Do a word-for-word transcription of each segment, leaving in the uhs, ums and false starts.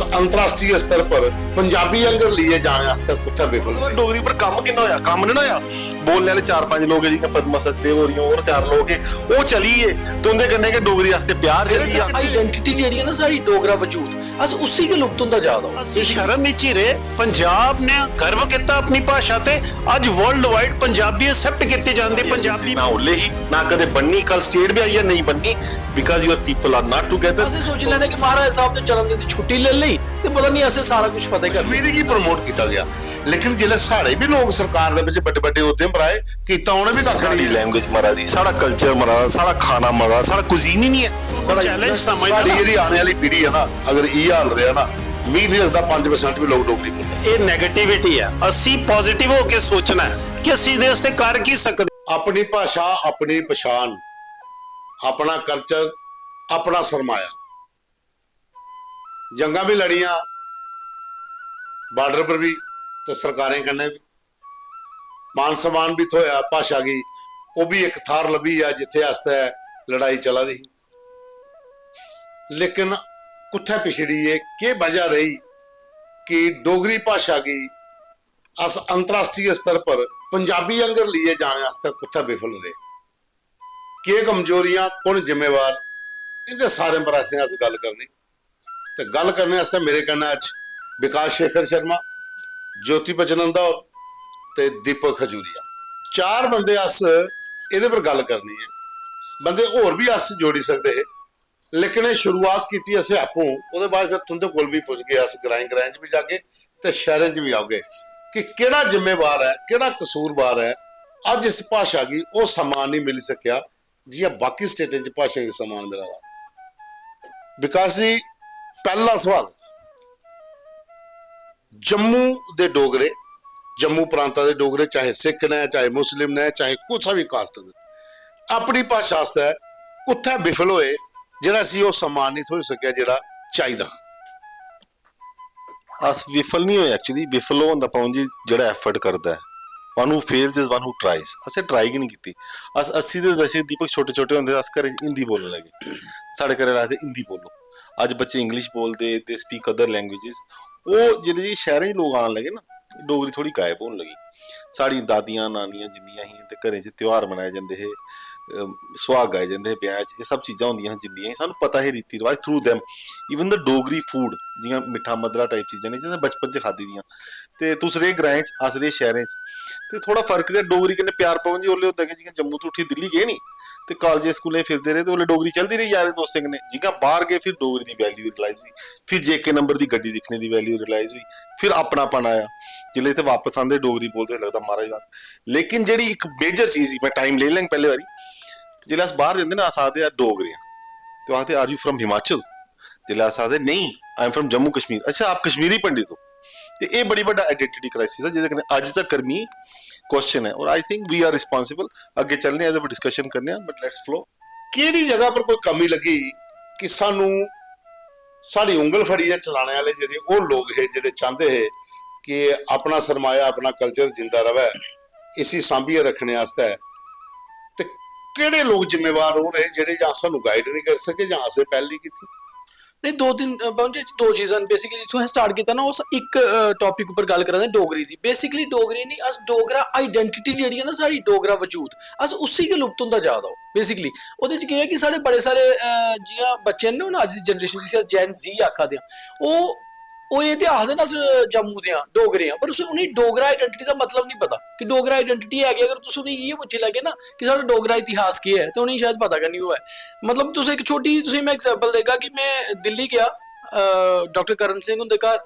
अंतर्राष्ट्रीय स्तर पर पंजाबी आंगर लिए जाने आस्तै कुत्थै विफल रेह्? डोगरी पर कम्म किन्ना होया? कम्म निं ना होया। बोलने आह्ले चार पंज लोक, जि'यां पद्मा सचदेव होर, होर चार लोक हे, ओह् चली गे, ते उं'दे कन्नै गै डोगरी आस्तै प्यार चली गेआ। आइडेंटिटी जेह्ड़ी ऐ ना साढ़ी, डोगरा वजूद, अस उसी गै लुप्त होंदा जा दा। ਅਸੀਂ ਸ਼ਰਮ ਵਿੱਚ ਹੀ ਰਹੇ। ਪੰਜਾਬ ਨੇ ਗਰਵ ਕੀਤਾ ਆਪਣੀ ਭਾਸ਼ਾ ਤੇ, ਅੱਜ ਵਰਲਡ ਵਾਈਡ ਪੰਜਾਬੀ ਐਕਸੈਪਟ ਕੀਤੀ ਜਾਂਦੀ। ਪੰਜਾਬੀ ਨਾ ਹੋਲੇ ਹੀ, ਨਾ ਕਦੇ ਬੰਨੀ, ਕੱਲ ਸਟੇਟ ਵੀ ਆਈ ਹੈ, ਨਹੀਂ ਬੰਨੀ, because your people are not together। ਅਸੀਂ ਸੋਚ ਲੈਣਾ ਕਿ ਮਹਾਰਾਜ ਸਾਹਿਬ ਦੇ ਜਨਮ ਦਿਨ ਦੀ ਛੁੱਟੀ ਲੈ ਲਈ ਤੇ ਪਤਾ ਨਹੀਂ ਅਸੀਂ ਸਾਰਾ ਕੁਝ ਫਤਿਹ ਕਰ ਲਿਆ। ਕਸ਼ਮੀਰੀ ਕੀ ਪ੍ਰਮੋਟ ਕੀਤਾ ਗਿਆ, ਲੇਕਿਨ ਜਿਹੜੇ ਸਾਡੇ ਵੀ ਲੋਕ ਸਰਕਾਰ ਦੇ ਵਿੱਚ ਵੱਡੇ ਵੱਡੇ ਅਹੁਦੇ ਪਰ ਆਏ, ਕੀਤਾ ਉਹਨੇ ਵੀ ਕੱਖ ਨਹੀਂ। ਸਾਡੀ ਲੈਂਗੁਏਜ ਮਰਾ ਦੀ, ਸਾਡਾ ਕਲਚਰ ਮਰਾ, ਸਾਡਾ ਖਾਣਾ ਮਰਾ, ਸਾਡਾ ਕੁਜ਼ੀਨ ਹੀ ਨਹੀਂ ਹੈ। ਬੜਾ ਚੈਲੰਜ ਸਮਝਦਾ ਸਾਡੀ ਨਾ। ਜਿਹੜੀ ਆਉਣ ਵਾਲੀ ਪੀੜ੍ਹੀ ਹੈ ਨਾ, ਅਗਰ ਇਹ ਹਾਲ ਰਿਹਾ ਨਾ, ਮੈਨੂੰ ਨਹੀਂ ਲੱਗਦਾ ਪੰਜ ਪਰਸੈਂਟ ਵੀ ਲੋਕ ਡੋਗਰੀ ਬੋਲਣਗੇ। ਇਹ ਨੈਗੇਟਿਵਿਟੀ ਹੈ। ਅਸੀਂ ਪੋਜ਼ਿਟਿਵ ਹੋ ਕੇ ਸੋਚਣਾ ਹੈ ਕਿ ਅਸੀਂ ਇਹਦੇ ਵਾਸਤੇ ਕਰ ਕੀ ਸਕਦੇ। ਆਪਣੀ ਭਾਸ਼ਾ, ਆਪਣੀ ਪਛਾਣ, ਆਪਣਾ ਕਲਚਰ, ਆਪਣਾ ਸਰਮਾਇਆ। जंगां भी लड़ियां, बार्डर पर भी, ते सरकारें कन्नै भी। मान सम्मान भी थ्होया भाशा गी, ओह् भी इक थाह्र लब्भी गेआ जित्थै आस्तै लड़ाई चला दी ही। लेकिन कुत्थै पिछड़ी ऐ, केह् वजह रेही कि डोगरी भाशा गी अस अंतर्राष्ट्रीय स्तर पर पंजाबी आंगर लेइयै जाने आस्तै कुत्थै विफल रेह्? केह् कमजोरियां, कु'न जिम्मेवार, इं'दे सारें पर असें अस गल्ल करनी। ते गल्ल करने आस्तै मेरे कन्नै अज्ज विकास शेखर शर्मा, ज्योति पचनंदा होर ते दीपक खजूरिया, चार बंदे अस एह्दे पर गल्ल करनी ऐ। बंदे होर बी अस जोड़ी सकदे हे, लेकिन एह् शुरुआत कीती असें आपूं, ओह्दे बाद फिर तुं'दे कोल बी पुजगे अस, ग्राएं ग्राएं च बी जागे ते शैह्रें च बी औगे कि केह्ड़ा जिम्मेवार ऐ, केह्ड़ा कसूरवार ऐ। अज्ज इस भाशा गी ओह् सम्मान निं मिली सकेआ जि'यां बाकी स्टेटें च भाशाएं गी सम्मान मिला दा। विकास जी, पैह्ला सोआल, जम्मू दे डोगरे, जम्मू प्रांता दे डोगरे, चाहे सिख न, चाहे मुस्लिम न, चाहे कुसै बी कास्ट दे, अपनी भाशा आस्तै कुत्थै विफल होए जेह्ड़ा इसी ओह् सम्मान निं थ्होई सकेआ जेह्ड़ा चाहिदा हा? अस विफल निं होए, actually विफल ओह् होंदा पवन जी जेह्ड़ा एफर्ट करदा ऐ, one who fails is one who tries। असें ट्राई गै निं कीती। अस अस्सी दे दशक दीपक छोटे छोटे होंदे हे, अस घरै च हिंदी बोलन लगे, साढ़े घरै आह्ले आखदे हिंदी बोलो। अज्ज बच्चे इंग्लिश बोलदे, they speak other languages। ओह् जेल्लै जी शैह्रें च लोक आन लगे ना, डोगरी थोह्ड़ी गायब होन लगी। साढ़ियां दादियां नानियां जिन्नियां हियां ते घरें च त्यौहार मनाए जंदे हे, अम, सुहाग गाए जंदे हे ब्याहें च, एह् सब चीजां होंदियां हियां जिन्नियां हियां, सानूं पता ही रीति रवाज through them। Even the Dogri food, जि'यां मिट्ठा मद्धरा टाइप चीजां न, जि'यां बचपन च खाद्धी दियां। ते तुस रेह् ग्राएं च, अस रेह् शैह्रें च, ते थोह्ड़ा फर्क ते डोगरी कन्नै प्यार पवन जी ओल्लै होंदा कि जि'यां जम्मू तों उट्ठियै दिल्ली गे नी, ते कालजें स्कूलें फिरदे रेह्, ते ओल्लै डोगरी चलदी रेही यारें दोस्तें कन्नै। जि'यां बाह्र गे, फिर डोगरी दी वैल्यू रियलाइज होई, फिर जेके नंबर दी गड्डी दिक्खने दी वैल्यू रियलाइज होई, फिर अपनापन आया। जिसलै इत्थै बापस आंदे, डोगरी बोलदे, लगदा महाराज वाह। लेकिन जेह्ड़ी इक मेजर चीज ही, में टाइम लेई लैङ पैह्ले बारी, जिसलै अस बाह्र जंदे ना, अस आखदे, "यार, डोगरे आं।" ते ओह् आखदे, "Are you from Himachal?" जिसलै अस आखदे, "नेईं, I am from Jammu Kashmir।" "अच्छा, आप कश्मीरी पंडित हो?" ते एह् बड़ी बड्डा आइडेंटिटी क्राइसिस ऐ, जेह्दे कन्नै अज्ज तक्कर मी क्वेश्चन ऐ। और I think we are responsible। अग्गें चलने आं, एह्दे पर डिस्कशन करने आं, but let's flow। केह्ड़ी जगह पर कोई कमी लग्गी कि सानू, साढ़ी उंगल फड़ियै चलाने आह्ले जेह्ड़े ओह् लोक हे, जेह्ड़े चांह्दे हे कि अपना सरमाया, अपना कल्चर जिंदा र'वै, इसी सांभियै रक्खने आस्तै, ते केह्ड़े लोक जिम्मेवार ओह् रेह् जेह्ड़े जां सानू गाइड निं करी सके जां असें पैह्ल निं कीती? नहीं, दो तिन्न, अ, पवन जी, दो चीजां न। Basically, जित्थूं असें स्टार्ट कीता ना, उस इक, अ, टॉपिक उप्पर गल्ल करा दे, डोगरी दी। Basically, डोगरी नहीं, अस डोगरा आइडेंटिटी जेह्ड़ी ऐ ना साढ़ी, डोगरा वजूद, अस उसी गै लुप्त होंदा जा दा ओह्। Basically, ओह्दे च केह् ऐ कि साढ़े बड़े सारे, अ, जि'यां बच्चे न, हून अज्ज दी जनरेशन, जिसी अस Gen Z आखा दे आं, ओह्, ओह् एह् ते आखदे न, "अस जम्मू दे आं, डोगरे आं," पर उसी, उ'नेंगी डोगरा आइडेंटिटी दा मतलब नहीं पता कि डोगरा आइडेंटिटी है केह्। अगर तुस उ'नेंगी इ'यै पुच्छी लैगे ना कि साढ़ा डोगरा इतिहास केह् ऐ, ते उ'नेंगी शायद पता गै नहीं होऐ। मतलब, तुस इक छोटी, तुसें मैं एग्जांपल देगा कि मैं दिल्ली गेआ, अ, डॉक्टर करण सिंह हुंदे घर,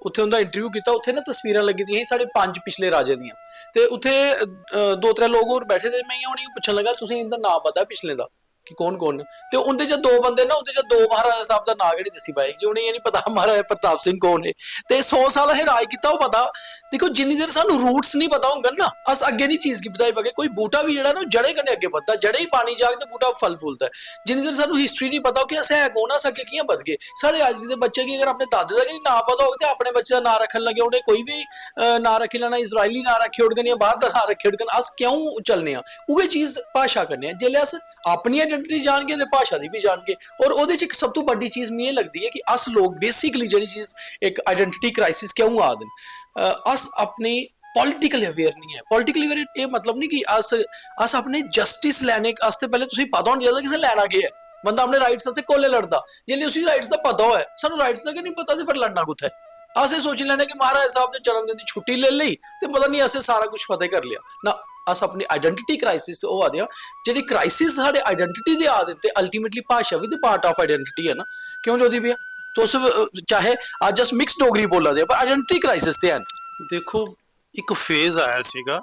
उत्थे उं'दा इंटरव्यू कीता, उत्थे ना तस्वीरां लग्गी दियां ही साढ़े पंज पिछले राजें दियां, ते उत्थे, अ, दो त्रै लोक होर बैठे दे, मैं इ'यां उ'नेंगी पुच्छन लगा, "तुसें इं'दा नांऽ पता ऐ पिछलें दा कि कौन कौन न?" ते उं'दे चा दो बंदे ना, उं'दे चा दो महाराजा साहब दा नांऽ गै नहीं दस्सी पाए, कि उ'नेंगी एह् नहीं पता हा महाराजा प्रताप सिंह कौन है। ते सौ साल असें राज कीता, ओह् पता। दिक्खो, जिन्नी देर सानू रूट्स नहीं पता होंगन ना, अस अग्गें नहीं चीज गी बधाई पागे। कोई बूह्टा बी जेह्ड़ा ना, ओह् जड़ें कन्नै अग्गें बधदा, जड़ें गी पानी जाग ते बूह्टा फल फुलदा ऐ। जिन्नी देर सानू हिस्ट्री नहीं पता होग कि अस है कौन, अस अग्गें कि'यां बधगे। साढ़े अज्ज दे बच्चे गी अगर अपने दादे दा गै नहीं नांऽ पता होग ते अपने बच्चे दा नांऽ रक्खन लगे, उ'नें कोई बी, अ, नांऽ रक्खी लैना, इजरायली नांऽ रक्खी ओड़गन जां बाह्र दा नांऽ रक्खी ओड़गन। अस क्यों चलने आं? उ'ऐ चीज भाशा कन्नै ऐ। जेल्लै अस अपनियां आइडेंटिटी जानगे ते भाशा दी बी जानगे। और ओह्दे च इक सब तों बड्डी चीज मिगी एह् लगदी ऐ कि अस लोक बेसिकली जेह्ड़ी चीज, इक आइडेंटिटी क्राइसिस क्यों आ दे न, अ, अस अपनी पॉलिटिकल अवेयर नहीं है। पॉलिटिकल अवेयर एह् मतलब नहीं कि अस अस अपने जस्टिस लैने आस्तै पैह्लें तुसेंगी पता होना चाहिदा कि असें लैना केह् ऐ। बंदा अपने राइट्स आस्तै कोल्लै लड़दा? जिसलै उसी राइट्स दा पता होऐ। सानू राइट्स दा गै नहीं पता ते फिर लड़ना कुत्थै? अस एह् सोची लैने कि महाराज साहब दे जन्मदिन दी छुट्टी लेई लेई ते पता नहीं असें सारा कुछ फतेह करी लेआ। ना, अस अपनी आइडेंटिटी क्राइसिस होआ दे आं। जेह्ड़ी क्राइसिस साढ़े आइडेंटिटी दे आ दे ते अल्टीमेटली भाशा बी ते पार्ट ऑफ आइडेंटिटी है ना। क्यों ज्योति भैया? तुस, अ, चाहे अज्ज अस मिक्स डोगरी बोला दे आं, पर आइडेंटिटी क्राइसिस ते है ना। देखो, इक फेज आया सीगा।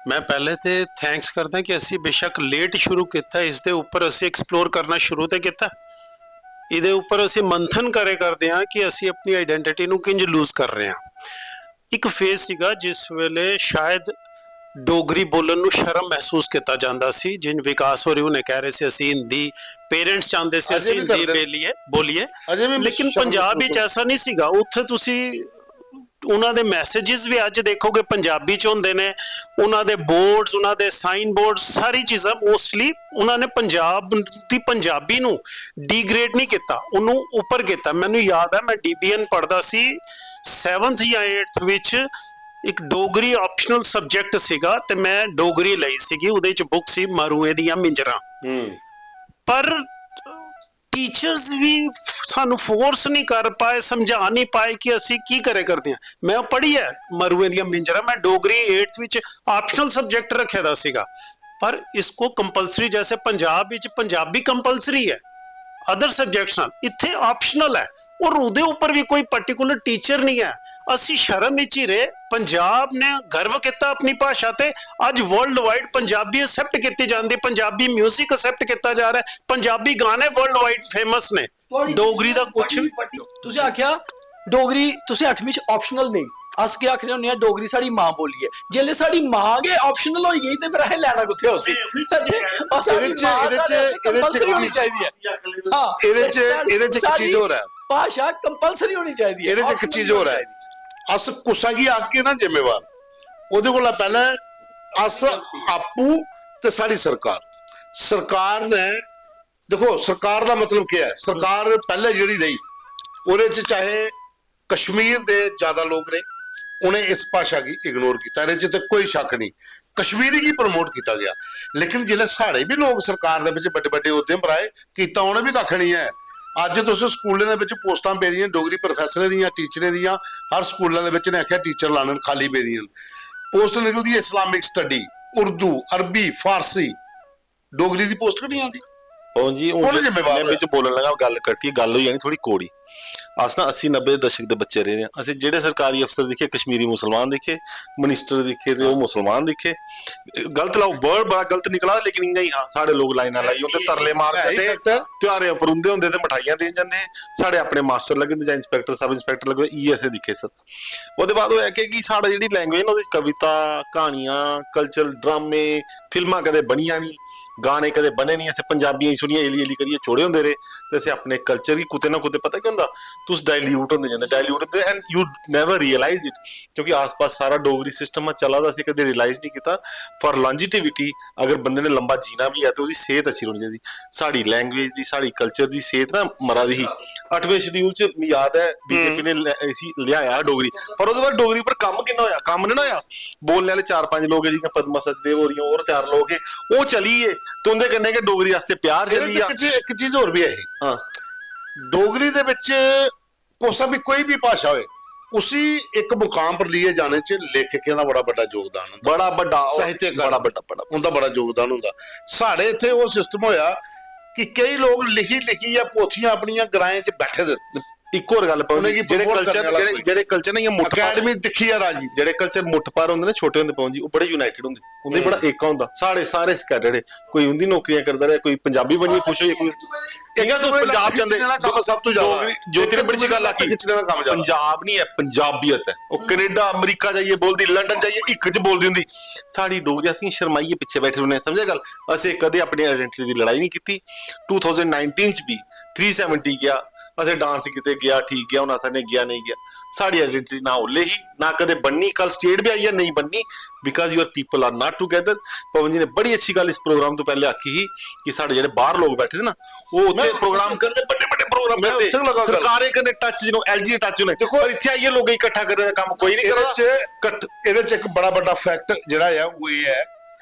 मैं पहले ते थैंक्स करदा कि ਅਸੀਂ ਬੇਸ਼ੱਕ ਲੇਟ ਸ਼ੁਰੂ ਕੀਤਾ, ਇਸ ਦੇ ਉੱਪਰ ਅਸੀਂ ਐਕਸਪਲੋਰ ਕਰਨਾ ਸ਼ੁਰੂ ਤੇ ਕੀਤਾ। ਇਹਦੇ ਉੱਪਰ ਅਸੀਂ ਮੰਥਨ ਕਰੇ ਕਰਦੇ ਹਾਂ ਕਿ ਅਸੀਂ ਆਪਣੀ ਆਈਡੈਂਟੀਟੀ ਨੂੰ ਕਿੰਜ ਲੂਜ਼ ਕਰ ਰਹੇ ਹਾਂ। ਇੱਕ ਫੇਜ਼ ਸੀਗਾ ਜਿਸ ਵੇਲੇ ਸ਼ਾਇਦ ਡੋਗਰੀ ਬੋਲਣ ਨੂੰ ਸ਼ਰਮ ਮਹਿਸੂਸ ਕੀਤਾ ਜਾਂਦਾ ਸੀ। ਜਿਨ ਵਿਕਾਸ ਹੋਰੀ ਉਹਨੇ ਕਹਿ ਰਹੇ ਸੀ, ਅਸੀਂ ਹਿੰਦੀ, ਪੇਰੈਂਟਸ ਚਾਹੁੰਦੇ ਸੀ ਅਜੇ ਅਸੀਂ ਵੀ ਹਿੰਦੀ ਕਰਦੇ ਨੇ। ਬੋਲੀਏ ਬੋਲੀਏ ਅਜੇ ਵੀ ਲੇਕਿਨ ਸ਼ਰਮ ਪੰਜਾਬ ਮਹਿਸੂਸ ਵਿੱਚ ਐਸਾ ਨਹੀਂ ਸੀਗਾ। ਉੱਥੇ ਤੁਸੀਂ ਉਹਨਾਂ ਦੇ ਮੈਸੇजेस ਵੀ ਅੱਜ ਦੇਖੋਗੇ ਪੰਜਾਬੀ ਚ ਹੁੰਦੇ ਨੇ। ਉਹਨਾਂ ਦੇ ਬੋਰਡਸ, ਉਹਨਾਂ ਦੇ ਸਾਈਨ ਬੋਰਡ, ਸਾਰੀ ਚੀਜ਼ਾਂ ਮੋਸਟਲੀ ਉਹਨਾਂ ਨੇ ਪੰਜਾਬ ਦੀ, ਪੰਜਾਬੀ ਨੂੰ ਡੀਗ੍ਰੇਡ ਨਹੀਂ ਕੀਤਾ, ਉਹਨੂੰ ਉੱਪਰ ਕੀਤਾ। ਮੈਨੂੰ ਯਾਦ ਹੈ, ਮੈਂ ਡੀਬੀਐਨ ਪੜ੍ਹਦਾ ਸੀ, ਸੈਵਨਥ ਜਾਂ ਏਟਥ ਵਿੱਚ ਇੱਕ ਡੋਗਰੀ ਆਪਸ਼ਨਲ ਸਬਜੈਕਟ ਸੀਗਾ ਤੇ ਮੈਂ ਡੋਗਰੀ ਲਈ ਸੀਗੀ। ਉਹਦੇ ਚ ਬੁੱਕ ਸੀ ਮਾਰੂਏ ਦੀਆਂ ਮਿੰਜਰਾਂ। ਹੂੰ। ਪਰ ਟੀਚਰਸ ਵੀ ਸਾਨੂੰ ਫੋਰਸ ਨਹੀਂ ਕਰ ਪਾਏ, ਸਮਝਾ ਨਹੀਂ ਪਾਏ ਕਿ ਅਸੀਂ ਕੀ ਕਰੇ ਕਰਦੇ ਹਾਂ। ਮੈਂ ਪੜ੍ਹੀ ਹੈ ਮਾਰੂਏ ਦੀਆਂ ਮਿੰਜਰਾਂ, ਮੈਂ ਡੋਗਰੀ ਏਟਥ ਵਿੱਚ ਆਪਸ਼ਨਲ ਸਬਜੈਕਟ ਰੱਖਿਆ ਦਾ ਸੀਗਾ। ਪਰ ਇਸਕੋ ਕੰਪਲਸਰੀ, ਜੈਸੇ ਪੰਜਾਬ ਵਿੱਚ ਪੰਜਾਬੀ ਕੰਪਲਸਰੀ ਹੈ ਅਦਰ ਸਬਜੈਕਟਸ ਨਾਲ, ਇੱਥੇ ਆਪਸ਼ਨਲ ਹੈ। ਔਰ ਉਹਦੇ ਉੱਪਰ ਵੀ ਕੋਈ ਪਰਟੀਕੂਲਰ ਟੀਚਰ ਨਹੀਂ ਹੈ। ਅਸੀਂ ਸ਼ਰਮ ਵਿੱਚ ਹੀ ਰਹੇ। ਪੰਜਾਬ ਨੇ ਗਰਵ ਕੀਤਾ ਆਪਣੀ ਭਾਸ਼ਾ ਤੇ। ਅੱਜ ਵਰਲਡ ਵਾਈਡ ਪੰਜਾਬੀ ਅਸੈਪਟ ਕੀਤੀ ਜਾਂਦੀ, ਪੰਜਾਬੀ ਮਿਊਜ਼ਿਕ ਅਸੈਪਟ ਕੀਤਾ ਜਾ ਰਿਹਾ ਹੈ, ਪੰਜਾਬੀ ਗਾਣੇ ਵਰਲਡ ਵਾਈਡ ਫੇਮਸ ਨੇ। ਤੁਹਾਡੀ ਡੋਗਰੀ ਦਾ ਕੁਛ ਬੜੀ ਵੱਡੀ, ਤੁਸੀਂ ਆਖਿਆ ਡੋਗਰੀ ਤੁਸੀਂ ਅੱਠਵੀਂ ਚ ਆਪਸ਼ਨਲ ਨਹੀਂ। ਅਸ ਕੀ ਆਖਦੇ ਹੁੰਦੇ ਆ, ਡੋਗਰੀ ਸਾਡੀ ਮਾਂ ਬੋਲੀ ਹੈ। ਜੇ ਸਾਡੀ ਮਾਂ ਗਏ ਆਪਸ਼ਨਲ ਹੋਈ ਗਈ ਤੇ ਫਿਰ ਅਸੀਂ ਲੈਣਾ ਕਿੱਥੇ ਹੋ ਸੀ? ਅਸਾਂ ਇਹਦੇ ਚ- ਇਹਦੇ ਚ- ਇਹਦੇ ਚ ਕੰਪਲਸਰੀ ਹੋਣੀ ਇੱਕ- ਚਾਹੀਦੀ ਹੈ। ਹਾਂ, ਇਹਦੇ ਚ- ਸਾਡੀ- ਇਹਦੇ ਚ ਇੱਕ ਸਾਡੀ ਚੀਜ਼ ਹੋਰ ਹੈ। ਭਾਸ਼ਾ ਕੰਪਲਸਰੀ ਹੋਣੀ ਚਾਹੀਦੀ ਹੈ, ਇਹਦੇ ਚ ਇੱਕ optional ਚੀਜ਼ ਹੋਰ ਨਹੀਂ ਹੈ। ਹੋਣੀ ਚਾਹੀਦੀ। ਅਸ ਕੁਸਾ ਕੀ ਆਕੇ ਨਾ ਜ਼ਿੰਮੇਵਾਰ, ਉਹਦੇ ਕੋਲ ਪਹਿਲਾਂ ਅਸ ਆਪੂ ਤੇ ਸਾਡੀ ਸਰਕਾਰ। ਸਰਕਾਰ ਨੇ, ਦੇਖੋ, ਸਰਕਾਰ ਦਾ ਮਤਲਬ ਕੀ ਹੈ? ਸਰਕਾਰ ਪਹਿਲੇ ਜਿਹੜੀ ਰਹੀ, ਉਹਦੇ ਚ ਚਾਹੇ ਕਸ਼ਮੀਰ ਦੇ ਜ਼ਿਆਦਾ ਲੋਕ ਨੇ, ਉਹਨੇ ਇਸ ਭਾਸ਼ਾ ਕੀ ਇਗਨੋਰ ਕੀਤਾ, ਇਹਦੇ ਚ ਤੇ ਕੋਈ ਸ਼ੱਕ ਨਹੀਂ। ਕਸ਼ਮੀਰੀ ਕੀ ਪ੍ਰਮੋਟ ਕੀਤਾ ਗਿਆ, ਲੇਕਿਨ ਜਿਹੜੇ ਸਾਡੇ ਵੀ ਲੋਕ ਸਰਕਾਰ ਦੇ ਵਿੱਚ ਵੱਡੇ ਵੱਡੇ ਅਹੁਦੇ ਪਰ ਆਏ, ਕੀਤਾ ਉਹਨੇ ਵੀ ਕੱਖ ਨਹੀਂ ਹੈ। ਅੱਜ ਤੁਸੀਂ ਸਕੂਲਾਂ ਦੇ ਵਿੱਚ ਪੋਸਟਾਂ ਪੇਦੀਆਂ ਡੋਗਰੀ ਪ੍ਰੋਫੈਸਰਾਂ ਦੀਆਂ, ਟੀਚਰਾਂ ਦੀਆਂ, ਹਰ ਸਕੂਲਾਂ ਦੇ ਵਿੱਚ ਨੇ ਆਖਿਆ ਟੀਚਰ ਲਾਣਨ ਖਾਲੀ ਪੇਦੀਆਂ। ਪੋਸਟ ਨਿਕਲਦੀ ਹੈ ਇਸਲਾਮਿਕ ਸਟੱਡੀ, ਉਰਦੂ, ਅਰਬੀ, ਫਾਰਸੀ, ਡੋਗਰੀ ਦੀ ਪੋਸਟ ਨਹੀਂ ਆਉਂਦੀ। ਪਵਨ ਜੀ, ਹੁਣ ਕੌਣ ਜੇ ਜ਼ਿੰਮੇਵਾਰ ਮੈਂ ਹੋਇਆ? ਵਿੱਚ ਬੋਲਣ ਲੱਗਾ, ਗੱਲ ਕੱਟੀ, ਗੱਲ ਹੋਈ ਜਾਣੀ ਥੋੜੀ ਕੋੜੀ। ਅਸ ਨਾ ਅੱਸੀ ਨੱਬੇ ਦੇ ਦਸ਼ਕ ਦੇ ਬੱਚੇ ਰਹੇ ਹਾਂ। ਅਸੀਂ ਜਿਹੜੇ ਸਰਕਾਰੀ ਅਫਸਰ ਦੇਖੇ, ਕਸ਼ਮੀਰੀ ਮੁਸਲਮਾਨ ਦੇਖੇ, ਮਿਨਿਸਟਰ ਦੇਖੇ ਤੇ ਉਹ ਮੁਸਲਮਾਨ ਦੇਖੇ। ਗਲਤ ਲਾਓ, ਵਰਡ ਬੜਾ ਗਲਤ ਨਿਕਲਾ, ਲੇਕਿਨ ਇੰਨਾ ਹੀ ਹਾਂ, ਸਾਡੇ ਲੋਕ ਲਾਈਨਾਂ ਲਾਈ ਹੁੰਦੇ, ਤਰਲੇ ਮਾਰ ਹੈ ਹੀ ਜਾਂਦੇ, ਗਲਤ ਹੈ। ਤਿਉਹਾਰੇ ਉੱਪਰ ਹੁੰਦੇ ਹੁੰਦੇ ਤੇ ਮਠਾਈਆਂ ਦੇਣ ਜਾਂਦੇ। ਸਾਡੇ ਆਪਣੇ ਮਾਸਟਰ ਲੱਗੇ ਹੁੰਦੇ ਜਾਂ ਇੰਸਪੈਕਟਰ, ਸਬ ਇੰਸਪੈਕਟਰ ਲੱਗੇ, ਈਐਸਏ ਦਿਖੇ ਸਰ। ਉਹਦੇ ਬਾਅਦ ਉਹ ਹੈ ਕਿ, ਕਿ ਸਾਡਾ ਜਿਹੜੀ ਲੈਂਗੁਏਜ ਨਾ, ਉਹਦੇ ਵਿੱਚ ਕਵਿਤਾ, ਕਹਾਣੀਆਂ, ਕਲਚਰ, ਡਰਾਮੇ, ਫਿਲਮਾਂ ਕਦੇ ਬਣੀਆਂ ਨਹੀਂ, ਗਾਣੇ ਕਦੇ ਬਣੇ ਨਹੀਂ। ਅਸੀਂ ਪੰਜਾਬੀਆਂ ਹੀ ਸੁਣੀਆਂ, ਏਲੀ ਏਲੀ ਕਰੀਏ, ਚੋੜੇ ਹੁੰਦੇ ਰਹੇ। ਤੇ ਅਸੀਂ ਆਪਣੇ ਕਲਚਰ ਹੀ ਕੁਤੇ ਨਾ ਕੁਤੇ, ਪਤਾ ਕੀ ਹੁੰਦਾ, ਤੁਸੀਂ ਡਾਈਲਿਊਟ ਹੁੰਦੇ ਜਾਂਦੇ, ਡਾਈਲਿਊਟ ਹੁੰਦੇ, and you never realize it, ਕਿਉਂਕਿ ਆਸ-ਪਾਸ ਸਾਰਾ ਡੋਗਰੀ ਸਿਸਟਮ ਚੱਲਾ ਦਾ ਸੀ, ਕਦੇ ਰਿਅਲਾਈਜ਼ ਨਹੀਂ ਕੀਤਾ। ਫਾਰ ਲੌਂਜੀਟਿਵਿਟੀ, ਅਗਰ ਬੰਦੇ ਨੇ ਲੰਬਾ ਜੀਣਾ ਵੀ ਹੈ ਤੇ ਉਹਦੀ ਸਿਹਤ ਅੱਛੀ ਹੋਣੀ ਚਾਹੀਦੀ। ਸਾਡੀ ਲੈਂਗੁਏਜ ਦੀ, ਸਾਡੀ ਕਲਚਰ ਦੀ ਸਿਹਤ ਨਾ ਮਰਾ ਦੀ ਹੀ। ਅੱਠਵੇਂ ਸ਼ਡਿਊਲ ਚ ਯਾਦ ਹੈ, ਬੀਜੇਪੀ ਨੇ ਲੈ- ਅਸੀਂ ਲਿਆਇਆ ਡੋਗਰੀ, ਪਰ ਉਹਦੇ ਬਾਅਦ ਡੋਗਰੀ ਉੱਪਰ ਕੰਮ ਕਿੰਨਾ ਹੋਇਆ? ਕੰਮ ਨਹੀਂ ਨਾ ਹੋਇਆ। ਬੋਲਣ ਵਾਲੇ ਚਾਰ ਪੰਜ ਲੋਕ ਹੈ, ਜਿਵੇਂ ਪਦਮਾ ਸਚਦੇਵ ਹੋ ਰਹੀਆਂ, ਹੋਰ ਚਾਰ ਲੋਕ ਹੈ, ਉਹ ਚਲੀ ਗਏ। ਤੇ ਉਹਦੇ ਕਹਿੰਦੇ ਕਿ ਡੋਗਰੀ ਵਾਸਤੇ ਪਿਆਰ ਇਹਦੇ ਚਲੀ ਚ ਆ। ਇੱਕ ਚੀਜ਼, ਇੱਕ ਚੀਜ਼ ਹੋਰ ਵੀ ਹੈ। ਹਾਂ। ਡੋਗਰੀ ਦੇ ਵਿੱਚ ਕੋਸਾ ਵੀ ਕੋਈ ਵੀ ਭਾਸ਼ਾ ਹੋਏ, ਉਸੀ ਇੱਕ ਮੁਕਾਮ ਪਰ ਲੀਏ ਜਾਣੇ ਚ ਲੇਖਕਿਆਂ ਦਾ ਬੜਾ ਵੱਡਾ ਯੋਗਦਾਨ ਹੁੰਦਾ। ਬੜਾ ਵੱਡਾ ਉਹ- ਸਾਹਿਤਕਾਰ। ਬੜਾ ਵੱਡਾ, ਬੜਾ ਉਹਦਾ ਬੜਾ ਯੋਗਦਾਨ ਹੁੰਦਾ। ਸਾਡੇ ਇੱਥੇ ਉਹ ਸਿਸਟਮ ਹੋਇਆ ਕਿ ਕਈ ਲੋਕ ਲਿਖੀ ਲਿਖੀ ਆ ਪੋਥੀਆਂ ਆਪਣੀਆਂ ਗਰਾਏ ਚ ਬੈਠੇ ਦੇ। ਇੱਕ ਹੋਰ ਗੱਲ, ਪਵਨ ਉਹਨੇ ਜੀ, ਕੀ ਜਿਹੜੇ promote ਕਲਚਰ ਕਰਨ ਵਾਲਾ ਜਿਹੜੇ ਕੋਈ। ਜਿਹੜੇ ਕਲਚਰ ਨਹੀਂ, ਇਹ ਮੁੱਠ ਅਕੈਡਮੀ ਦਿਖੀ ਆ ਰਾਜੀ। ਜਿਹੜੇ ਕਲਚਰ ਮੁੱਠ ਪਰ ਹੁੰਦੇ ਨੇ, ਛੋਟੇ ਹੁੰਦੇ, ਪਵਨ ਜੀ, ਉਹ ਬੜੇ ਯੂਨਾਈਟਿਡ ਹੁੰਦੇ, ਉਹਦੇ ਬੜਾ ਏਕਾ ਹੁੰਦਾ। ਸਾਡੇ ਸਾਰੇ ਸਕੈਟਰਡ, ਕੋਈ ਹਿੰਦੀ ਨੌਕਰੀਆਂ ਕਰਦਾ ਰਿਹਾ, ਕੋਈ ਪੰਜਾਬੀ ਬਣੀ ਖੁਸ਼ ਹੋਈ, ਕੋਈ। ਠੀਕ ਆ, ਤੂੰ ਕੋਈ ਪੰਜਾਬ ਲੱਤ ਚ ਆਂਦੇ ਖਿੱਚਣ ਵਾਲਾ ਕੰਮ ਸਭ ਤੋਂ ਜ਼ਿਆਦਾ ਡੋਗਰੀ- ਹੈ। ਜੋਤੀ ਨੇ ਇੱਕ ਬੜੀ ਚੀਜ਼ ਗੱਲ ਲੱਤ ਆਖੀ, ਖਿੱਚਣ ਵਾਲਾ ਕੰਮ ਜ਼ਿਆਦਾ। ਪੰਜਾਬ ਨਹੀਂ ਹੈ, ਪੰਜਾਬੀਅਤ ਹੈ। ਉਹ ਕੈਨੇਡਾ, ਅਮਰੀਕਾ ਜਾਈਏ ਬੋਲਦੀ, ਲੰਡਨ ਜਾਈਏ, ਇੱਕ ਚ ਬੋਲਦੀ ਹੁੰਦੀ। ਸਾਡੀ ਡੋਗਰੀ, ਅਸੀਂ ਸ਼ਰਮਾਈਏ, ਪਿੱਛੇ ਬੈਠੇ ਹੁੰਦੇ ਹਾਂ, ਸਮਝਿਆ ਗੱਲ? ਅਸੀਂ ਕਦੇ ਆਪਣੀ ਆਇਡੈਂਟੀਟੀ ਦੀ ਲੜਾਈ ਨਹੀਂ ਕੀਤੀ। ਟੂ ਥਾਊਜ਼ੈਂਡ ਨਾਈਨਟੀਨ ਚ ਵੀ ਥ੍ਰੀ ਸੈਵਨਟੀ ਗਿਆ, असें डांस कीते, गेआ ठीक गेआ, हून असें नेईं गेआ, नेईं गेआ। साढ़ी आइडेंटिटी ना ओल्ले ही, ना कदें बननी। कल स्टेट बी आई ऐ, नेईं बननी, because your people are not together। Pawan जी ने बड़ी अच्छी गल्ल इस प्रोग्राम ਤੋਂ ਪਹਿਲੇ ਆਖੀ ਸੀ ਕਿ ਸਾਡੇ ਜਿਹੜੇ ਬਾਹਰ ਲੋਕ ਬੈਠੇ ਨੇ ਨਾ, ਉਹ ਉੱਥੇ ਮੈਂ- ਪ੍ਰੋਗਰਾਮ ਕਰਦੇ, ਵੱਡੇ ਵੱਡੇ ਪ੍ਰੋਗਰਾਮ ਮੈਂ ਕਰਦੇ, ਉੱਥੇ ਲਗਾ ਗੱਲ। ਸਰਕਾਰਾਂ ਕਨੇ ਟੱਚ, ਜਿਹਨੂੰ ਐਲਜੀ ਟੱਚ ਨੇ। ਦੇਖੋ, ਪਰ ਇੱਥੇ ਆਈਏ, ਲੋਕ ਇਕੱਠਾ ਕਰਨ ਦਾ ਕੰਮ ਕੋਈ ਨਹੀਂ ਕਰਦਾ। ਇਹਦੇ ਚ ਇਕੱਠ ਇਹਦੇ ਚ ਇੱਕ ਬੜਾ ਵੱਡਾ ਫੈਕਟ ਜਿਹੜਾ ਆ, ਉਹ ਇਹ ਹੈ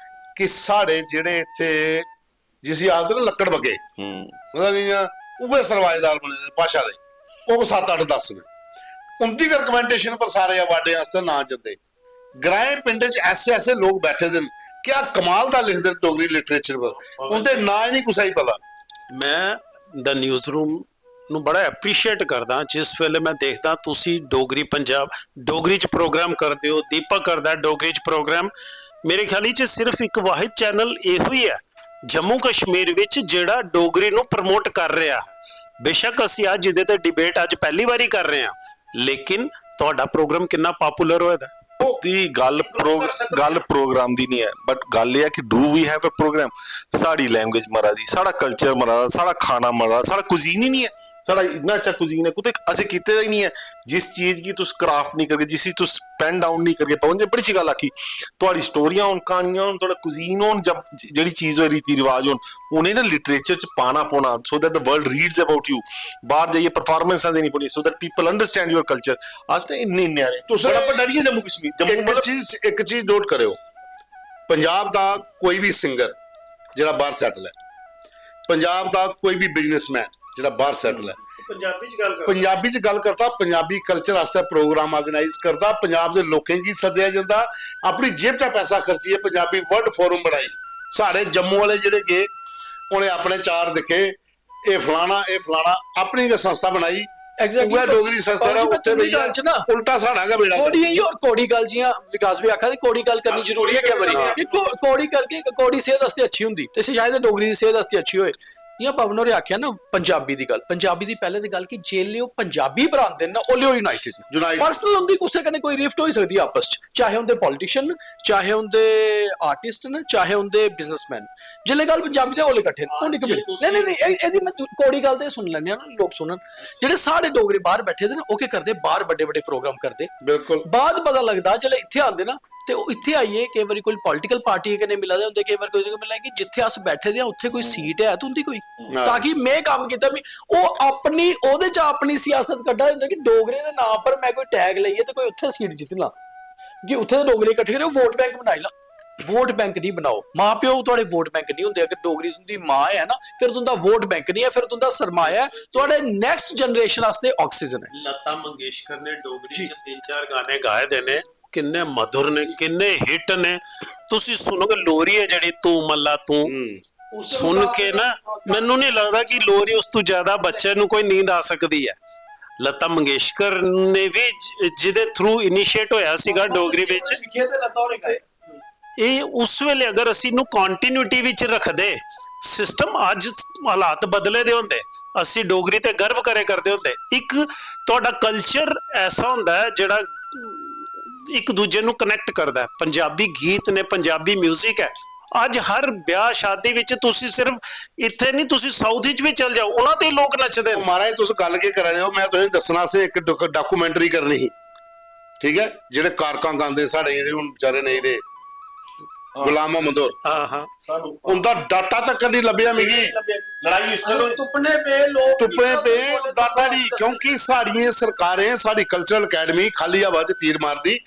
ਕਿ ਸਾਡੇ ਜਿਹੜੇ ਇੱਥੇ, ਜਿਸ ਆਖਦੇ ਨੇ, ਲੱਕੜ ਬੱਗੇ, ਮਤਲਬ, ਇ'यां ਉਵੇਂ ਸਰਾਜਦਾਰ ਬਣੇ ਦੇ ਭਾਸ਼ਾ ਦੇ, ਉਹ ਸੱਤ ਅੱਠ ਦਸ ਨੇ। उं'दी रिकमेंडेशन पर सारे अवार्डें आस्तै ना जंदे। ग्राएं पिंडें च ऐसे ऐसे लोग बैठे दे न, क्या कमाल दा लिखदे न डोगरी लिटरेचर पर, उं'दे नांऽ ही नहीं कुसै गी पता। ਮੈਂ ਦ ਨਿਊਜ਼ ਰੂਮ ਨੂੰ ਬੜਾ ਐਪਰੀਸ਼ੀਏਟ ਕਰਦਾ। ਜਿਸ ਵੇਲੇ ਮੈਂ ਦੇਖਦਾ ਤੁਸੀਂ ਡੋਗਰੀ, ਪੰਜਾਬ, ਡੋਗਰੀ ਚ ਪ੍ਰੋਗਰਾਮ ਕਰਦੇ ਹੋ, ਦੀਪਕ ਕਰਦਾ ਡੋਗਰੀ ਚ ਪ੍ਰੋਗਰਾਮ। ਮੇਰੇ ਖਿਆਲ ਚ ਸਿਰਫ ਇੱਕ ਵਾਹਿਦ ਚੈਨਲ ਇਹੋ ਹੀ ਹੈ ਜੰਮੂ ਕਸ਼ਮੀਰ ਵਿੱਚ ਜਿਹੜਾ ਡੋਗਰੀ ਨੂੰ ਪ੍ਰਮੋਟ ਕਰ ਰਿਹਾ ਹੈ। ਬੇਸ਼ੱਕ ਅਸੀਂ ਅੱਜ ਜਿਹਦੇ ਤੇ ਡਿਬੇਟ ਅੱਜ ਪਹਿਲੀ ਵਾਰੀ ਕਰ ਰਹੇ ਹਾਂ, ਲੇਕਿਨ ਤੁਹਾਡਾ ਪ੍ਰੋਗਰਾਮ ਕਿੰਨਾ ਪਪੂਲਰ ਹੋਇਆ ਦਾ। ਦੀ ਗੱਲ ਪ੍ਰੋ- ਗੱਲ ਪ੍ਰੋਗਰਾਮ ਦੀ ਨਹੀਂ ਹੈ, ਬਟ ਗੱਲ ਇਹ ਹੈ ਕਿ do we have a program। ਸਾਡੀ ਲੈਂਗੁਏਜ ਮਰਾ ਦੀ, ਸਾਡਾ ਕਲਚਰ ਮਰਾ ਦਾ, ਸਾਡਾ ਖਾਣਾ ਮਰਾ ਦਾ, ਸਾਡਾ ਕੁਜ਼ੀਨ ਹੀ ਨਹੀਂ ਹੈ। ਸਾਡਾ ਇੰਨਾ ਅੱਛਾ ਕੁਜ਼ੀਨ ਹੈ, ਕੁਤੇ ਅਸੀਂ ਕਿਤੇ ਦਾ ਹੀ ਨਹੀਂ ਹੈ। ਜਿਸ ਚੀਜ਼ ਕੀ ਤੁਸੀਂ ਕਰਾਫਟ ਨਹੀਂ ਕਰਗੇ, ਜਿਸ ਚੀਜ਼ ਤੁਸੀਂ ਪੈਨ ਡਾਊਨ ਨਹੀਂ ਕਰਗੇ, ਪਵਨ ਜੀ ਬੜੀ ਅੱਛੀ ਗੱਲ ਆਖੀ। ਤੁਹਾਡੀ ਸਟੋਰੀਆਂ ਹੋਣ, ਕਹਾਣੀਆਂ ਹੋਣ, ਤੁਹਾਡਾ ਕੁਜ਼ੀਨ ਹੋਣ, ਜਬ ਜਿਹੜੀ ਚੀਜ਼ ਹੋਏ, ਰੀਤੀ ਰਿਵਾਜ ਹੋਣ, ਉਹਨੇ ਨਾ ਲਿਟਰੇਚਰ ਚ ਪਾਣਾ ਪਾਉਣਾ, so that the world reads about you। ਬਾਹਰ ਜਾਈਏ, ਪਰਫਾਰਮੈਂਸਾਂ ਦੇਣੀ ਪਉਣੀ, so that people understand your culture। ਅੱਜ ਤਾਂ ਇੰਨੇ ਨਿਆਣੇ, ਤੁਸੀਂ ਬੜਾ ਵੱਡਾ ਨਹੀਂ ਹੈ ਜੰਮੂ ਕਸ਼ਮੀਰ, ਜੰਮੂ ਇੱਕ ਮਤਲਬ ਚੀਜ਼ ਇੱਕ ਚੀਜ਼ ਨੋਟ ਕਰਿਓ, ਪੰਜਾਬ ਦਾ ਕੋਈ ਵੀ ਸਿੰਗਰ ਜਿਹੜਾ ਬਾਹਰ ਸੈਟਲ ਹੈ, ਪੰਜਾਬ ਦਾ ਕੋਈ ਵੀ ਬਿਜ਼ਨਸਮੈਨ ਜਿਹੜਾ ਬਾਹਰ ਸੈਟਲ ਹੈ, ਪੰਜਾਬੀ ਚ ਗੱਲ ਪੰਜਾਬੀ ਚ ਗੱਲ ਕਰਦਾ, ਪੰਜਾਬੀ ਕਲਚਰ ਵਾਸਤੇ ਪ੍ਰੋਗਰਾਮ ਆਰਗੇਨਾਈਜ਼ ਕਰਦਾ, ਪੰਜਾਬ ਦੇ ਲੋਕਾਂ ਕੀ ਸੱਦਿਆ ਜਾਂਦਾ, ਆਪਣੀ ਜੇਬ 'ਚ ਪੈਸਾ ਖਰਚੀਏ। ਪੰਜਾਬੀ ਵਰਲਡ ਫੋਰਮ ਬਣਾਈ, ਸਾਡੇ ਜੰਮੂ ਵਾਲੇ ਜਿਹੜੇ ਗਏ, ਉਹਨੇ ਆਪਣੇ ਚਾਰ ਦਿਖੇ, ਇਹ ਫਲਾਣਾ, ਇਹ ਫਲਾਣਾ, ਆਪਣੀ ਇੱਕ ਸੰਸਥਾ ਬਣਾਈ। Exactly। ਉਹ ਡੋਗਰੀ ਸੰਸਥਾ ਕੌੜੀ ਦਾ ਮੈਂ ਉੱਥੇ ਕੌੜੀ ਬਈਆ ਗੱਲ ਚ ਨਾ, ਉਲਟਾ ਸਾਡਾ ਹੈਗਾ ਬੇੜਾ। ਕੌੜੀ ਇਹੀ ਔਰ ਕੌੜੀ ਗੱਲ, ਜੀਆਂ ਵਿਕਾਸ ਵੀ ਆਖਿਆ ਸੀ, ਕੌੜੀ ਗੱਲ ਕਰਨੀ ਜ਼ਰੂਰੀ ਹੈ ਕਿ ਵਾਰੀ ਇਹ ਕੌ- ਕੌੜੀ ਕਰਕੇ ਕੌੜੀ ਸਿਹਤ ਵਾਸਤੇ ਅੱਛੀ ਹੁੰਦੀ, ਤੇ ਸ਼ਾਇਦ ਇਹ ਡੋਗਰੀ ਦੀ ਸਿਹਤ ਵਾਸਤੇ ਅੱਛੀ ਹੋਏ। ਜਿ'यां ਪਵਨ ਹੋਰੇ ਆਖਿਆ ਨਾ, ਪੰਜਾਬੀ ਦੀ ਗੱਲ, ਪੰਜਾਬੀ ਦੀ ਪਹਿਲੇ ਤੇ ਗੱਲ ਕਿ ਜੇ ਲਿਓ ਪੰਜਾਬੀ ਭਰਾਂਦੇ ਨੇ ਨਾ, ਉਹ ਲਿਓ ਯੂਨਾਈਟਿਡ। United। ਪਰਸਨਲ ਹੁੰਦੀ, ਕਿਸੇ ਕਨੇ ਕੋਈ ਰਿਫਟ ਹੋਈ ਸਕਦੀ ਹੈ ਆਪਸ ਚ, ਚਾਹੇ ਉਹਦੇ ਪੋਲੀਟੀਸ਼ੀਅਨ, ਚਾਹੇ ਉਹਦੇ ਆਰਟਿਸਟ ਨੇ, ਚਾਹੇ ਉਹਦੇ ਬਿਜ਼ਨਸਮੈਨ। ਜਿੱਲੇ ਗੱਲ ਪੰਜਾਬੀ ਦੇ, ਉਹਲੇ ਇਕੱਠੇ ਨੇ, ਉਹ ਨਹੀਂ ਕਬੀਰ। ਨਹੀਂ, ਨਹੀਂ, ਨਹੀਂ, ਇਹ- ਇਹਦੀ ਮੈਂ, ਕੌੜੀ ਗੱਲ ਤੇ ਸੁਣ ਲੈਂਦੇ ਆ ਨਾ, ਲੋਕ ਸੁਣਨ। ਜਿਹੜੇ ਸਾਡੇ ਡੋਗਰੇ ਬਾਹਰ ਬੈਠੇ ਦੇ ਨੇ, ਉਹ ਕੀ ਕਰਦੇ, ਬਾਹਰ ਵੱਡੇ ਵੱਡੇ ਪ੍ਰੋਗਰਾਮ ਕਰਦੇ। ਬਿਲਕੁਲ। ਬਾਅਦ ਪਤਾ ਲੱਗਦਾ, ਜਦੋਂ ਇੱਥੇ ਆਉਂਦੇ ਨਾ, ਤੇ ਉਹ ਇੱਥੇ ਆਈਏ, ਕਈ ਵਾਰੀ ਕੋਈ ਪੋਲੀਟੀਕਲ ਪਾਰਟੀ ਕਨੇ ਮਿਲਾ ਦੇ ਹੁੰਦੇ, ਕਈ ਵਾਰ ਕੋਈ ਕਨੇ ਮਿਲਾ ਕਿ ਜਿੱਥੇ ਅਸ ਬੈਠੇ ਦੇ ਆ, ਉੱਥੇ ਕੋਈ ਸੀਟ ਹੈ ਤਾਂ ਹੁੰਦੀ ਕੋਈ, ਹਾਂ। ਤਾਂ ਕਿ ਮੈਂ ਕੰਮ ਕੀਤਾ ਵੀ ਉਹ ਆਪਣੀ, ਉਹਦੇ ਚ ਆਪਣੀ ਸਿਆਸਤ ਕੱਢਾ ਹੁੰਦਾ ਕਿ ਡੋਗਰੇ ਦੇ ਨਾਂ ਪਰ ਮੈਂ ਕੋਈ ਟੈਗ ਲਈਏ ਤੇ ਕੋਈ ਉੱਥੇ ਸੀਟ ਜਿੱਤ ਲਾਂ, ਕਿ ਉੱਥੇ ਦੇ ਡੋਗਰੇ ਇਕੱਠੇ ਕਰੇ, ਵੋਟ ਬੈਂਕ ਬਣਾਈ ਲਾ। ਵੋਟ ਬੈਂਕ ਨਹੀਂ ਬਣਾਓ, ਮਾਂ ਪਿਓ ਤੁਹਾਡੇ ਵੋਟ ਬੈਂਕ ਨਹੀਂ ਹੁੰਦੇ। ਅਗਰ ਡੋਗਰੀ ਦੀ ਮਾਂ ਹੈ ਨਾ, ਫਿਰ ਤੁਹਾਡਾ ਵੋਟ ਬੈਂਕ ਨਹੀਂ ਹੈ, ਫਿਰ ਤੁਹਾਡਾ ਸਰਮਾਇਆ ਹੈ, ਤੁਹਾਡੇ ਨੈਕਸਟ ਜਨਰੇਸ਼ਨ ਵਾਸਤੇ ਆਕਸੀਜਨ ਹੈ। ਲਤਾ ਮੰਗੇਸ਼ਕਰ ਨੇ ਡੋਗਰੀ ਚ ਤਿੰਨ ਚਾਰ ਗਾਣੇ ਗਾਏ ਦੇ ਨੇ, ਕਿੰਨੇ ਮਧੁਰ ਨੇ, ਕਿੰਨੇ ਹਿੱਟ ਨੇ। ਤੁਸੀਂ ਸੁਣੋਗੇ, ਲੋਰੀ ਹੈ ਜਿਹੜੀ, ਤੂੰ ਮੱਲਾ ਤੂੰ, ਹੂੰ। ਸੁਣ ਕੇ ਨਾ, ਮੈਨੂੰ ਨਹੀਂ ਲੱਗਦਾ ਕਿ ਲੋਰੀ ਉਸ ਤੋਂ ਜ਼ਿਆਦਾ ਬੱਚੇ ਨੂੰ ਕੋਈ ਨੀਂਦ ਆ ਸਕਦੀ ਹੈ। ਲਤਾ ਮੰਗੇਸ਼ਕਰ ਨੇ ਵੀ ਜ- ਜਿਹਦੇ ਥਰੂ ਇਨੀਸ਼ੀਏਟ ਹੋਇਆ ਸੀਗਾ ਡੋਗਰੀ ਵਿੱਚ, ਲਿਖੇ ਤੇ ਲੱਤਾਂ ਉਹਨੇ ਗਾਏ। ਇਹ ਉਸ ਵੇਲੇ ਅਗਰ ਅਸੀਂ ਇਹਨੂੰ ਕੰਟੀਨਿਊਟੀ ਵਿੱਚ ਰੱਖਦੇ, ਸਿਸਟਮ, ਅੱਜ ਹਾਲਾਤ ਬਦਲੇ ਦੇ ਹੁੰਦੇ, ਅਸੀਂ ਡੋਗਰੀ ਤੇ ਗਰਵ ਕਰੇ ਕਰਦੇ ਹੁੰਦੇ। ਇੱਕ ਤੁਹਾਡਾ ਕਲਚਰ ਐਸਾ ਹੁੰਦਾ ਹੈ ਜਿਹੜਾ ਇੱਕ ਦੂਜੇ ਨੂੰ ਕਨੈਕਟ ਕਰਦਾ ਹੈ। ਪੰਜਾਬੀ ਗੀਤ ਨੇ, ਪੰਜਾਬੀ ਮਿਊਜ਼ਿਕ ਹੈ। ਅੱਜ ਹਰ ਵਿਆਹ ਸ਼ਾਦੀ ਵਿੱਚ ਤੁਸੀਂ ਸਿਰਫ ਇੱਥੇ ਨਹੀਂ, ਤੁਸੀਂ ਸਾਊਥ ਵਿੱਚ ਵੀ ਚਲ ਜਾਓ, ਉਹਨਾਂ ਤੇ ਲੋਕ ਨੱਚਦੇ ਨੇ। ਮਹਾਰਾਜ, ਤੁਸੀਂ ਗੱਲ ਕੀ ਕਰਾ ਰਹੇ ਹੋ? ਮੈਂ ਤੁਹਾਨੂੰ ਦੱਸਣਾ ਸੀ, ਇੱਕ ਡਾਕੂਮੈਂਟਰੀ ਕਰਨੀ ਸੀ, ਠੀਕ ਹੈ? ਜਿਹੜੇ ਕਾਰਕਾਂ ਗਾਉਂਦੇ ਸਾਡੇ, ਜਿਹੜੇ ਹੁਣ ਵਿਚਾਰੇ ਨਹੀਂ ਰਹੇ, ਗੁਲਾਮ ਮੁਹੰਮਦ, ਹਾਂ ਹਾਂ। ਉਹਦਾ ਡਾਟਾ ਤੱਕ ਨਹੀਂ ਲੱਭਿਆ ਮਿਗੀ। ਲੜਾਈ ਇਸ ਅਗਰ ਤੁਪਨੇ ਪਏ ਲੋਕ ਤੁਪਨੇ ਪਏ, ਡਾਟਾ ਨਹੀਂ, ਕਿਉਂਕਿ ਸਾਡੀਆਂ ਸਰਕਾਰਾਂ, ਸਾਡੀ ਕਲਚਰਲ ਅਕੈਡਮੀ ਖਾਲੀ ਹਵਾ 'ਚ ਤੀਰ ਮਾਰਦੀ,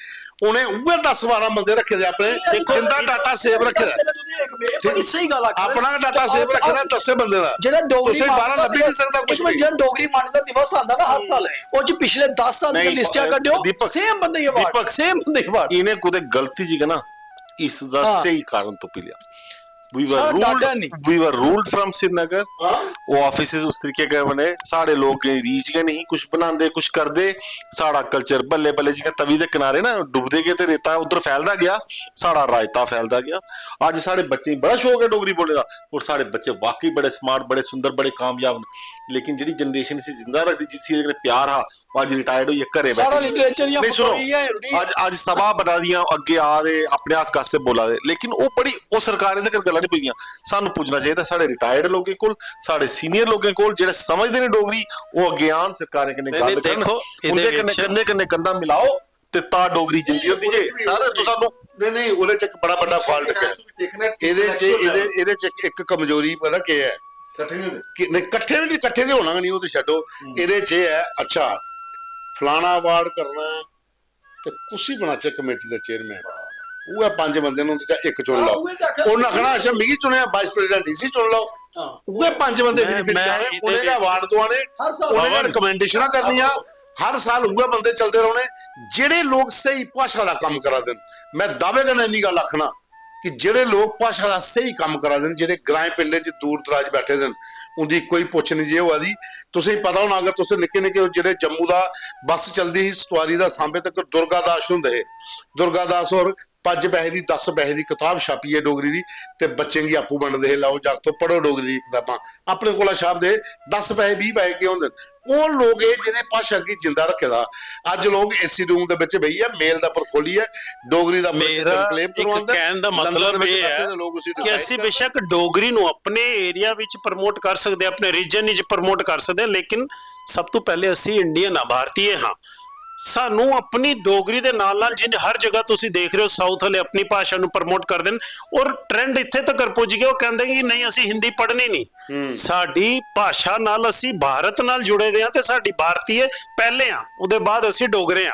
ਉਹਨੇ ਉਹ ਦਸ ਬਾਰਾਂ ਬੰਦੇ ਰੱਖੇ ਦੇ ਆਪਣੇ, ਜਿੰਦਾ ਡਾਟਾ ਸੇਵ ਰੱਖਿਆ। ਇਹ ਬੜੀ ਸਹੀ ਗੱਲ ਆ। ਆਪਣਾ ਡਾਟਾ ਸੇਵ ਰੱਖਿਆ ਦਾ ਦਸ ਬੰਦੇ ਦਾ। ਜਿਹੜਾ ਡੋਗਰੀ ਤੁਸੀਂ ਬਾਹਰ ਲੱਭ ਹੀ ਨਹੀਂ ਸਕਦਾ ਕੁਛ ਵੀ। ਜਿਹੜਾ ਡੋਗਰੀ ਮਾਰਚ ਦਾ ਦਿਵਸ ਆਉਂਦਾ ਨਾ ਹਰ ਸਾਲ, ਉਹ ਚ ਪਿਛਲੇ ਦਸ ਸਾਲ ਦੀਆਂ ਨਹੀਂ, ਲਿਸਟਾਂ ਕੱਢਿਓ, ਦੀਪਕ, ਸੇਮ ਬੰਦੇ ਹੀ ਅਵਾਰਡ, ਦੀਪਕ, ਸੇਮ ਬੰਦੇ ਹੀ ਅਵਾਰਡ। ਇਹਨੇ ਕੁਤੇ ਗਲਤੀ ਜੀ ਨਾ, ਇਸ ਦਾ ਹਾਂ। ਸਹੀ ਕਾਰਨ ਤੋਂ ਪੀ ਲਿਆ। We were ਸਾਰਾ ruled, ਡਾਟਾ ਨਹੀਂ। We were ruled from Srinagar। ਉਹ ਆਫਿਸਿਸ ਉਸ ਤਰੀਕੇ ਕੇ ਬਣੇ, ਸਾਡੇ ਲੋਕ ਰੀਚ ਗਏ ਨਹੀਂ, ਕੁਝ ਬਣਾਉਂਦੇ, ਕੁਝ ਕਰਦੇ। ਸਾਡਾ ਕਲਚਰ ਬੱਲੇ ਬੱਲੇ, ਜਿਵੇਂ ਤਵੀ ਦੇ ਕਿਨਾਰੇ ਨਾ ਡੁੱਬਦੇ ਗਏ ਤੇ ਰੇਤਾ ਉਧਰ ਫੈਲਦਾ ਗਿਆ, ਸਾਡਾ ਰਾਇਤਾ ਫੈਲਦਾ ਗਿਆ। ਅੱਜ ਸਾਡੇ ਬੱਚੇ ਬੜਾ ਸ਼ੌਕ ਹੈ ਡੋਗਰੀ ਬੋਲਣੇ ਦਾ, ਔਰ ਸਾਡੇ ਬੱਚੇ ਵਾਕਈ ਬੜੇ ਸਮਾਰਟ, ਬੜੇ ਸੁੰਦਰ, ਬੜੇ ਕਾਮਯਾਬ ਨੇ। ਲੇਕਿਨ ਜਿਹੜੀ ਜਨਰੇਸ਼ਨ ਸੀ ਜਿੰਦਾ ਰੱਖਦੀ, ਜਿਸ ਚੀਜ਼ ਨੇ ਪਿਆਰ ਆ, ਉਹ ਅੱਜ ਰਿਟਾਇਰਡ ਹੋਈ ਹੈ, ਘਰੇ ਸਾਰਾ ਬੈਠੀ ਹੈ। ਲਿਟਰੇਚਰ ਜਾਂ ਨਹੀਂ, ਸੁਣੋ, ਕੋਈ ਹੈ ਰੁੜੀ ਅੱਜ ਅੱਜ ਸਭਾ ਬਣਾ ਦੀਆਂ, ਅੱਗੇ ਆ ਰਹੇ, ਆਪਣੇ ਆਪ ਕਾਸੇ ਬੋਲਾ ਦੇ, ਲੇਕਿਨ ਉਹ ਬੜੀ, ਉਹ ਸਰਕਾਰ ਇਹਦੇ ਕਰ ਗੱਲਾਂ पुजदियां। सानू पुज्जना चाहिदा साढ़े रिटायर्ड लोकें कोल, साढ़े सीनियर लोकें कोल, जेह्ड़े समझदे न डोगरी, ओह् अग्गें आन, सरकारें कन्नै गल्ल करन, उं'दे कन्नै, कन्नै कन्नै कंधा मिलाओ ते तां डोगरी जिंदी होंदी जे। सारे तुस सानू नहीं नहीं, ओह्दे च इक बड़ा बड्डा फॉल्ट है। एह्दे च एह्दे एह्दे च इक इक कमजोरी पता केह् ऐ? कि नहीं, कट्ठे बी कट्ठे ते होना गै नहीं, ओह् ते छड्डो। एह्दे च एह् ऐ, अच्छा, फलाना अवार्ड करना ऐ, ते कुसी बनाचै कमेटी दा चेयरमैन? उ'ऐ पंज बंदे न, उं'दे चा इक चुन लैओ। उ'नें आखना, "अच्छा, मिगी चुनेआ, वाइस प्रेसिडेंट इसी चुन लैओ।" उ'ऐ पंज बंदे फिरी फिरी जाने, उ'नें गै अवार्ड दोआने, उ'नें गै रिकमेंडेशनां करनियां। हर साल उ'ऐ बंदे चलदे रौह्ने। जेह्ड़े लोक स्हेई भाशा दा कम्म करा दे न, में दावे कन्नै इन्नी गल्ल आखना कि जेह्ड़े लोक भाशा दा स्हेई कम्म करा दे न, जेह्ड़े ग्राएं पिंडें च दूर दराज बैठे दे न, उं'दी कोई पुच्छ निं जे होआ दी। तुसेंगी पता होना, अगर तुस निक्के निक्के ओ, जेह्ड़े जम्मू दा बस चलदी ही सतवारी दा सांबे तक, दुर्गा दास होंदे हे। दुर्गा दास होर पंज पैसे दी, दस पैसे दी कताब छापियै डोगरी दी ते बच्चें गी आपूं बंडदे हे, "लैओ जागतो, पढ़ो डोगरी दी कताबां।" अपने कोला छापदे हे, दस पैसे, बीह् पैसे केह् होंदे न? ओह् लोक एह् जि'नें भाशा गी जिंदा रक्खे दा। अज्ज लोक एसी रूम दे बिच बेहियै मेल दा पर खोलियै डोगरी दा मेरा कनक्लेव इक करवांदे न। कहने दा लंदन मतलब दे बिच एह् बैठे ऐ दे लोक उसी कि decide ਅਸੀਂ करदे। बेशक डोगरी ਨੂੰ ਆਪਣੇ ਏਰੀਆ ਵਿੱਚ ਪ੍ਰਮੋਟ ਕਰ ਸਕਦੇ, ਆਪਣੇ ਰੀਜਨ ਵਿੱਚ ਪ੍ਰਮੋਟ ਕਰ ਸਕਦੇ ਹਾਂ, ਲੇਕਿਨ ਸਭ ਤੋਂ ਪਹਿਲੇ ਅਸੀਂ ਇੰਡੀਅਨ ਆ, ਭਾਰਤੀਏ ਹਾਂ। ਸਾਨੂੰ ਆਪਣੀ ਡੋਗਰੀ ਦੇ ਨਾਲ ਨਾਲ, ਜਿੰਜ ਹਰ ਜਗ੍ਹਾ ਤੁਸੀਂ ਦੇਖ ਰਹੇ ਹੋ, ਸਾਊਥ ਵਾਲੇ ਆਪਣੀ ਭਾਸ਼ਾ ਨੂੰ ਪ੍ਰਮੋਟ ਕਰਦੇ ਨੇ, ਔਰ ਟ੍ਰੈਂਡ ਇੱਥੇ ਤੱਕ ਪੁੱਜ ਗਿਆ, ਉਹ ਕਹਿੰਦੇ ਕਿ ਨਹੀਂ, ਅਸੀਂ ਹਿੰਦੀ ਪੜ੍ਹਨੀ ਨਹੀਂ। ਸਾਡੀ ਭਾਸ਼ਾ ਨਾਲ, ਅਸੀਂ ਭਾਰਤ ਨਾਲ ਜੁੜੇ ਦੇ ਆ ਤੇ ਸਾਡੀ ਭਾਰਤੀਏ ਪਹਿਲੇ ਆ, ਉਹਦੇ ਬਾਅਦ ਅਸੀਂ ਡੋਗਰੇ ਆ।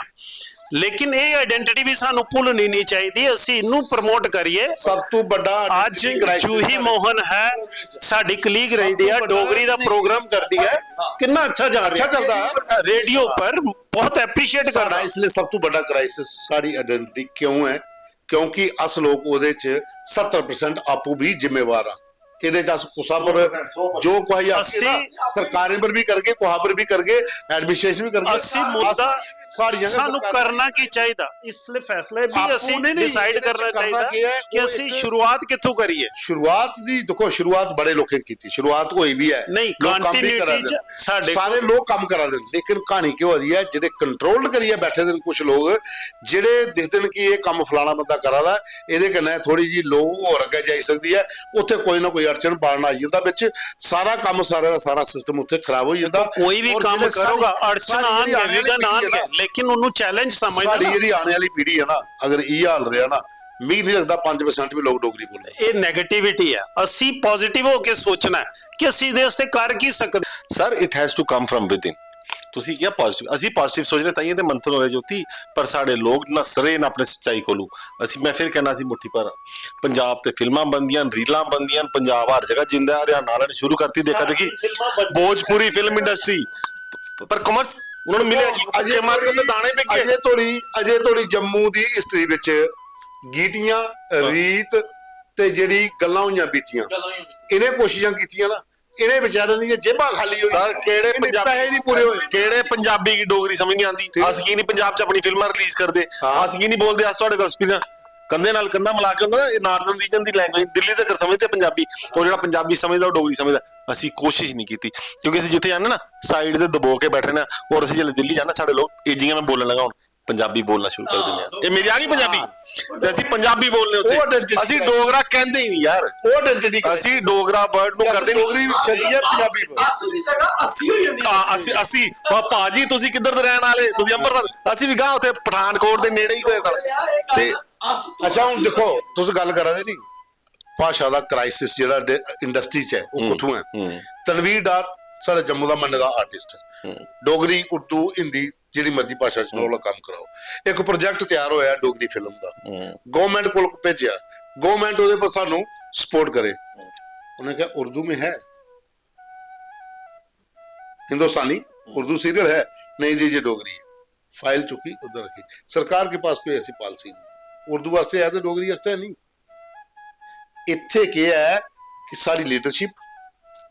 ਲੇਕਿਨ ਇਹ ਆਈਡੈਂਟਿਟੀ ਵੀ ਸਾਨੂੰ ਭੁੱਲਣੀ ਨਹੀਂ ਚਾਹੀਦੀ, ਅਸੀਂ ਇਹਨੂੰ ਪ੍ਰਮੋਟ ਕਰੀਏ। ਸਭ ਤੋਂ ਵੱਡਾ ਅੱਜ identity crisis ਜੂਹੀ ਸਾਡੇ ਮੋਹਨ ਹੈ, ਸਾਡੀ ਕਲੀਗ ਸਭ ਰਹਿੰਦੀ ਤੋਂ ਹੈ, ਵੱਡਾ ਡੋਗਰੀ ਦਾ ਨਹੀਂ। ਪ੍ਰੋਗਰਾਮ ਕਰਦੀ ਹੈ। ਕਿੰਨਾ ਅੱਛਾ ਜਾ ਰਿਹਾ, ਅੱਛਾ ਚੱਲਦਾ ਹੈ। ਰੇਡੀਓ ਪਰ ਬਹੁਤ ਐਪਰੀਸ਼ੀਏਟ ਸਾਡਾ ਕਰਦਾ। ਇਸ ਲਈ ਸਭ ਤੋਂ ਵੱਡਾ ਕ੍ਰਾਈਸਿਸ ਸਾਡੀ ਆਇਡੈਂਟਿਟੀ ਕਿਉਂ ਹੈ? ਕਿਉਂਕਿ ਅਸ ਲੋਕ ਉਹਦੇ ਚ ਸੱਤਰ ਪਰਸੈਂਟ ਆਪੂ ਵੀ ਜ਼ਿੰਮੇਵਾਰ ਆ। ਇਹਦੇ ਚ ਅਸ ਕੁਸਾ ਪਰ ਜੋ ਕੋਈ ਆਖੀ ਨਾ, ਅਸੀਂ- ਸਰਕਾਰਾਂ ਪਰ ਵੀ ਕਰਕੇ, ਕੁਹਾ ਪਰ ਵੀ ਕਰਕੇ, ਐਡਮਿਨਿਸਟ੍ਰੇਸ਼ਨ ਵੀ ਕਰਕੇ, ਅਸੀਂ ਅਸ ਮੁੱਦਾ ਸਾਰੀਆਂ ਸਾਨੂੰ ਸਰਕਾਰਾਂ ਕਰਨਾ ਕੀ ਚਾਹੀਦਾ, ਇਸ ਲਈ ਫੈਸਲਾ ਇਹ ਵੀ ਆਪੂ ਅਸੀਂ ਨਹੀਂ, ਨਹੀਂ, ਡਿਸਾਈਡ ਇਹਦੇ ਚ ਕਰਨਾ ਕਰਨਾ ਚਾਹੀਦਾ ਕੀ ਹੈ, ਕਿ ਉਹ ਅਸੀਂ ਇੱਕ ਸ਼ੁਰੂਆਤ ਕਿੱਥੋਂ ਕਰੀਏ। ਸ਼ੁਰੂਆਤ ਦੀ, ਦੇਖੋ, ਸ਼ੁਰੂਆਤ ਬੜੇ ਲੋਕਾਂ ਨੇ ਕੀਤੀ, ਸ਼ੁਰੂਆਤ ਹੋਈ ਵੀ ਹੈ, ਨਹੀਂ, ਲੋਕ ਕੰਮ ਵੀ continuity ਕਰਾ ਦੇ ਚ ਨੇ। ਸਾਡੇ ਸਾਰੇ ਲੋਕ ਕੰਮ ਕਰਾ ਦੇ ਨੇ, ਲੇਕਿਨ ਕਹਾਣੀ ਕਿਉਂ ਹੋ ਰਹੀ ਹੈ? ਜਿਹੜੇ ਕੰਟਰੋਲਡ ਕਰੀਏ ਬੈਠੇ ਦੇ ਨੇ ਕੁਝ ਲੋਕ, ਜਿਹੜੇ ਦੇਖਦੇ ਨੇ ਕਿ ਇਹ ਕੰਮ ਫਲਾਣਾ ਬੰਦਾ ਕਰਾ ਦਾ, ਇਹਦੇ ਕਨੇ ਥੋੜੀ ਜੀ ਲੋ ਹੋਰ ਅੱਗੇ ਜਾਈ ਸਕਦੀ ਹੈ, ਉੱਥੇ ਕੋਈ ਨਾ ਕੋਈ ਅੜਚਨ ਪਾੜਨ ਆ ਜਾਂਦਾ ਵਿੱਚ। ਸਾਰਾ ਕੰਮ, ਸਾਰਾ ਦਾ ਸਾਰਾ ਸਿਸਟਮ ਉੱਥੇ ਖਰਾਬ ਹੋ ਜਾਂਦਾ। ਕੋਈ ਵੀ ਔਰ ਕੰਮ ਜਿਹੜੇ ਸਾਡੀ- ਕਰੋਗਾ, ਅੜਚਨ ਸਾਡੀ ਜਿਹੜੀ ਆਉਣਗੇ, ਆਉਣ ਵਾਲੀ ਵਿਘਨ ਪੀੜ੍ਹੀ ਹੈ ਆਉਣਗੇ, ਨਾ, ਲੇਕਿਨ ਉਹਨੂੰ ਚੈਲੰਜ ਸਮਝਣਾ ਸਾਡੀ ਨਾ। ਜਿਹੜੀ ਆਉਣ ਵਾਲੀ ਪੀੜ੍ਹੀ ਹੈ ਨਾ, ਅਗਰ ਇਹ ਹਾਲ ਰਿਹਾ ਨਾ, ਮੈਨੂੰ ਨਹੀਂ ਲੱਗਦਾ ਪੰਜ ਪਰਸੈਂਟ ਵੀ ਲੋਕ ਡੋਗਰੀ ਬੋਲਣਗੇ। ਇਹ ਨੈਗੇਟਿਵਿਟੀ ਹੈ। ਅਸੀਂ ਪੋਜ਼ਿਟਿਵ ਹੋ ਕੇ ਸੋਚਣਾ ਹੈ ਕਿ ਅਸੀਂ ਇਹਦੇ ਵਾਸਤੇ ਕਰ ਕੀ ਸਕਦੇ। Sir, it has to come from within. ਤੁਸੀਂ ਕਿਹਾ ਪੋਜ਼ਿਟਿਵ, ਅਸੀਂ ਪੋਜ਼ਿਟਿਵ ਸੋਚ ਰਹੇ, ਤਾਂ ਇਹ ਤੇ ਮੰਥਨ ਹੋ ਰਿਹਾ ਜੋਤੀ, ਪਰ ਸਾਡੇ ਲੋਕ ਨਾ ਸਰੇ ਨਾ ਆਪਣੇ ਸੱਚਾਈ ਕੋਲੋਂ। ਅਸੀਂ, ਮੈਂ ਫਿਰ ਕਹਿਣਾ ਸੀ, ਮੁੱਠੀ ਭਰ, ਪੰਜਾਬ ਤੇ ਫਿਲਮਾਂ ਬਣਦੀਆਂ ਨੇ, ਰੀਲਾਂ ਬਣਦੀਆਂ ਨੇ, ਪੰਜਾਬ ਹਰ ਜਗ੍ਹਾ ਜਿੰਦਾ ਹੈ। ਹਰਿਆਣਾ ਵਾਲਿਆਂ ਨੇ ਸ਼ੁਰੂ ਕਰਤੀ, ਦੇਖਾ ਦੇਖੀ, ਭੋਜਪੁਰੀ ਫਿਲਮ ਇੰਡਸਟਰੀ, ਪਰ ਕਮਰਸ ਉਹਨਾਂ ਨੂੰ ਮਿਲਿਆ ਕੀ? ਅਜੇ ਮਾਰਕੀਟ ਤੇ ਦਾਣੇ ਵਿਕ ਗਏ। ਅਜੇ ਥੋੜੀ ਅਜੇ ਥੋੜੀ ਜੰਮੂ ਦੀ ਹਿਸਟਰੀ ਵਿੱਚ ਗੀਟੀਆਂ, ਰੀਤ ਤੇ ਜਿਹੜੀ ਗੱਲਾਂ ਹੋਈਆਂ ਬੀਤੀਆਂ, ਇਹਨੇ ਕੋਸ਼ਿਸ਼ਾਂ ਕੀਤੀਆਂ ਨਾ, ਇਹਨੇ ਵਿਚਾਰਿਆਂ ਦੀਆਂ ਜੇਬਾਂ ਖਾਲੀ ਹੋਈ। ਸਰ, ਕਿਹੜੇ ਇਹਨੇ ਪੰਜਾਬੀ, ਪੈਸੇ ਨਹੀਂ ਪੂਰੇ ਹੋਏ। ਕਿਹੜੇ ਪੰਜਾਬੀ ਕੀ ਡੋਗਰੀ ਸਮਝ ਨਹੀਂ ਆਉਂਦੀ? ਠੀਕ। ਅਸੀਂ ਕੀ ਨਹੀਂ ਪੰਜਾਬ 'ਚ ਆਪਣੀ ਫਿਲਮਾਂ ਰਿਲੀਜ਼ ਕਰਦੇ? ਹਾਂ। ਅਸੀਂ ਕੀ ਨਹੀਂ ਬੋਲਦੇ? ਅਸੀਂ ਤੁਹਾਡੇ ਕੋਲ ਐਕਸਪੀਰੀਅੰਸ, ਕੰਧੇ ਨਾਲ ਕੰਧਾ ਮਿਲਾ ਕੇ, ਹੁੰਦਾ ਨਾ, ਇਹ ਨਾਰਥਰਨ ਰੀਜਨ ਦੀ ਲੈਂਗੁਏਜ, ਦਿੱਲੀ ਤੱਕ ਸਮਝਦੇ ਆ ਪੰਜਾਬੀ। ਉਹ ਜਿਹੜਾ ਪੰਜਾਬੀ ਸਮਝਦਾ, ਉਹ ਡੋਗਰੀ ਸਮਝਦਾ। ਅਸੀਂ ਕੋਸ਼ਿਸ਼ ਨਹੀਂ ਕੀਤੀ, ਕਿਉਂਕਿ ਅਸੀਂ ਜਿੱਥੇ ਜਾਂਦੇ ਨਾ, ਸਾਈਡ ਤੇ ਦਬੋ ਕੇ ਬੈਠੇ ਨੇ। ਔਰ ਅਸੀਂ ਜਦੋਂ ਦਿੱਲੀ ਜਾਂਦੇ, ਸਾਡੇ ਲੋਕ, ਇਹ ਜਿਵੇਂ ਮੈਂ ਬੋਲਣ ਲੱਗਾ ਹੁਣ, ਪੰਜਾਬੀ ਬੋਲਣਾ ਸ਼ੁਰੂ ਕਰ ਦਿੰਦੇ ਆ। ਇਹ ਮੇਰੀ ਆ ਗਈ ਪੰਜਾਬੀ, ਤੇ ਅਸੀਂ ਪੰਜਾਬੀ ਬੋਲਨੇ ਉੱਥੇ। ਉਹ identity ਅਸੀਂ ਡੋਗਰਾ ਕਹਿੰਦੇ ਹੀ ਨਹੀਂ, ਯਾਰ। ਉਹ ਆਇਡੈਂਟੀਟੀ ਅਸੀਂ ਡੋਗਰਾ ਵਰਡ ਨੂੰ ਕਰਦੇ ਨਹੀਂ। ਡੋਗਰੀ ਵੀ ਛੱਡੀ ਹੈ, ਪੰਜਾਬੀ ਵੀ। ਅਸ ਦੀ ਜਗ੍ਹਾ ਅਸੀਂ ਹੋਈ ਜਾਂਦੀ ਹਾਂ, ਅਸੀਂ ਅਸੀਂ। ਭਾ- ਭਾਜੀ, ਤੁਸੀਂ ਕਿੱਧਰ ਦੇ ਰਹਿਣ ਵਾਲੇ? ਤੁਸੀਂ ਅੰਮ੍ਰਿਤਸਰ। ਅਸੀਂ ਵੀ ਗਾਂ ਉੱਥੇ ਪਠਾਨਕੋਟ ਦੇ ਨੇੜੇ ਹੀ ਤੇ ਸਰ। ਤੇ ਅਸ ਤੋਂ ਅੱਛਾ, ਹੁਣ ਦੇਖੋ, ਤੁਸੀਂ ਗੱਲ ਕਰਾ ਦੇ ਨਹੀਂ, ਭਾਸ਼ਾ ਦਾ ਕ੍ਰਾਈਸਿਸ ਜਿਹੜਾ ਇੰਡਸਟਰੀ 'ਚ ਹੈ, ਉਹ ਕਿੱਥੋਂ ਹੈ? ਤਨਵੀਰ ਡਾਰ ਸਾਡੇ ਜੰਮੂ ਦਾ ਮੰਨੇ ਦਾ ਆਰਟਿਸਟ ਹੈ। ਡੋਗਰੀ, ਉਰਦੂ, ਹਿੰਦੀ, ਜਿਹੜੀ ਮਰਜ਼ੀ ਭਾਸ਼ਾ 'ਚ ਬੋਲੋ, ਕੰਮ ਕਰਾਓ। ਇੱਕ ਪ੍ਰੋਜੈਕਟ ਤਿਆਰ ਹੋਇਆ ਡੋਗਰੀ ਫਿਲਮ ਦਾ, ਗਵਰਨਮੈਂਟ ਕੋਲ ਭੇਜਿਆ, ਗਵਰਨਮੈਂਟ ਉਹਦੇ ਪਰ ਸਾਨੂੰ ਸਪੋਰਟ ਕਰੇ। ਉਹਨੇ ਕਿਹਾ, "ਉਰਦੂ ਮੇਂ ਹੈ, ਹਿੰਦੁਸਤਾਨੀ, ਉਰਦੂ ਸੀਰੀਅਲ ਹੈ?" "ਨਹੀਂ ਜੀ, ਇਹ ਡੋਗਰੀ ਹੈ।" ਫਾਈਲ ਚੁੱਕੀ, ਉਧਰ ਰੱਖੀ। सरकार के पास कोई ऐसी पॉलिसी नहीं, उर्दू वास्ते है तो डोगरी वास्ते है नहीं। ਇੱਥੇ ਕੀ ਹੈ ਕਿ ਸਾਡੀ ਲੀਡਰਸ਼ਿਪ,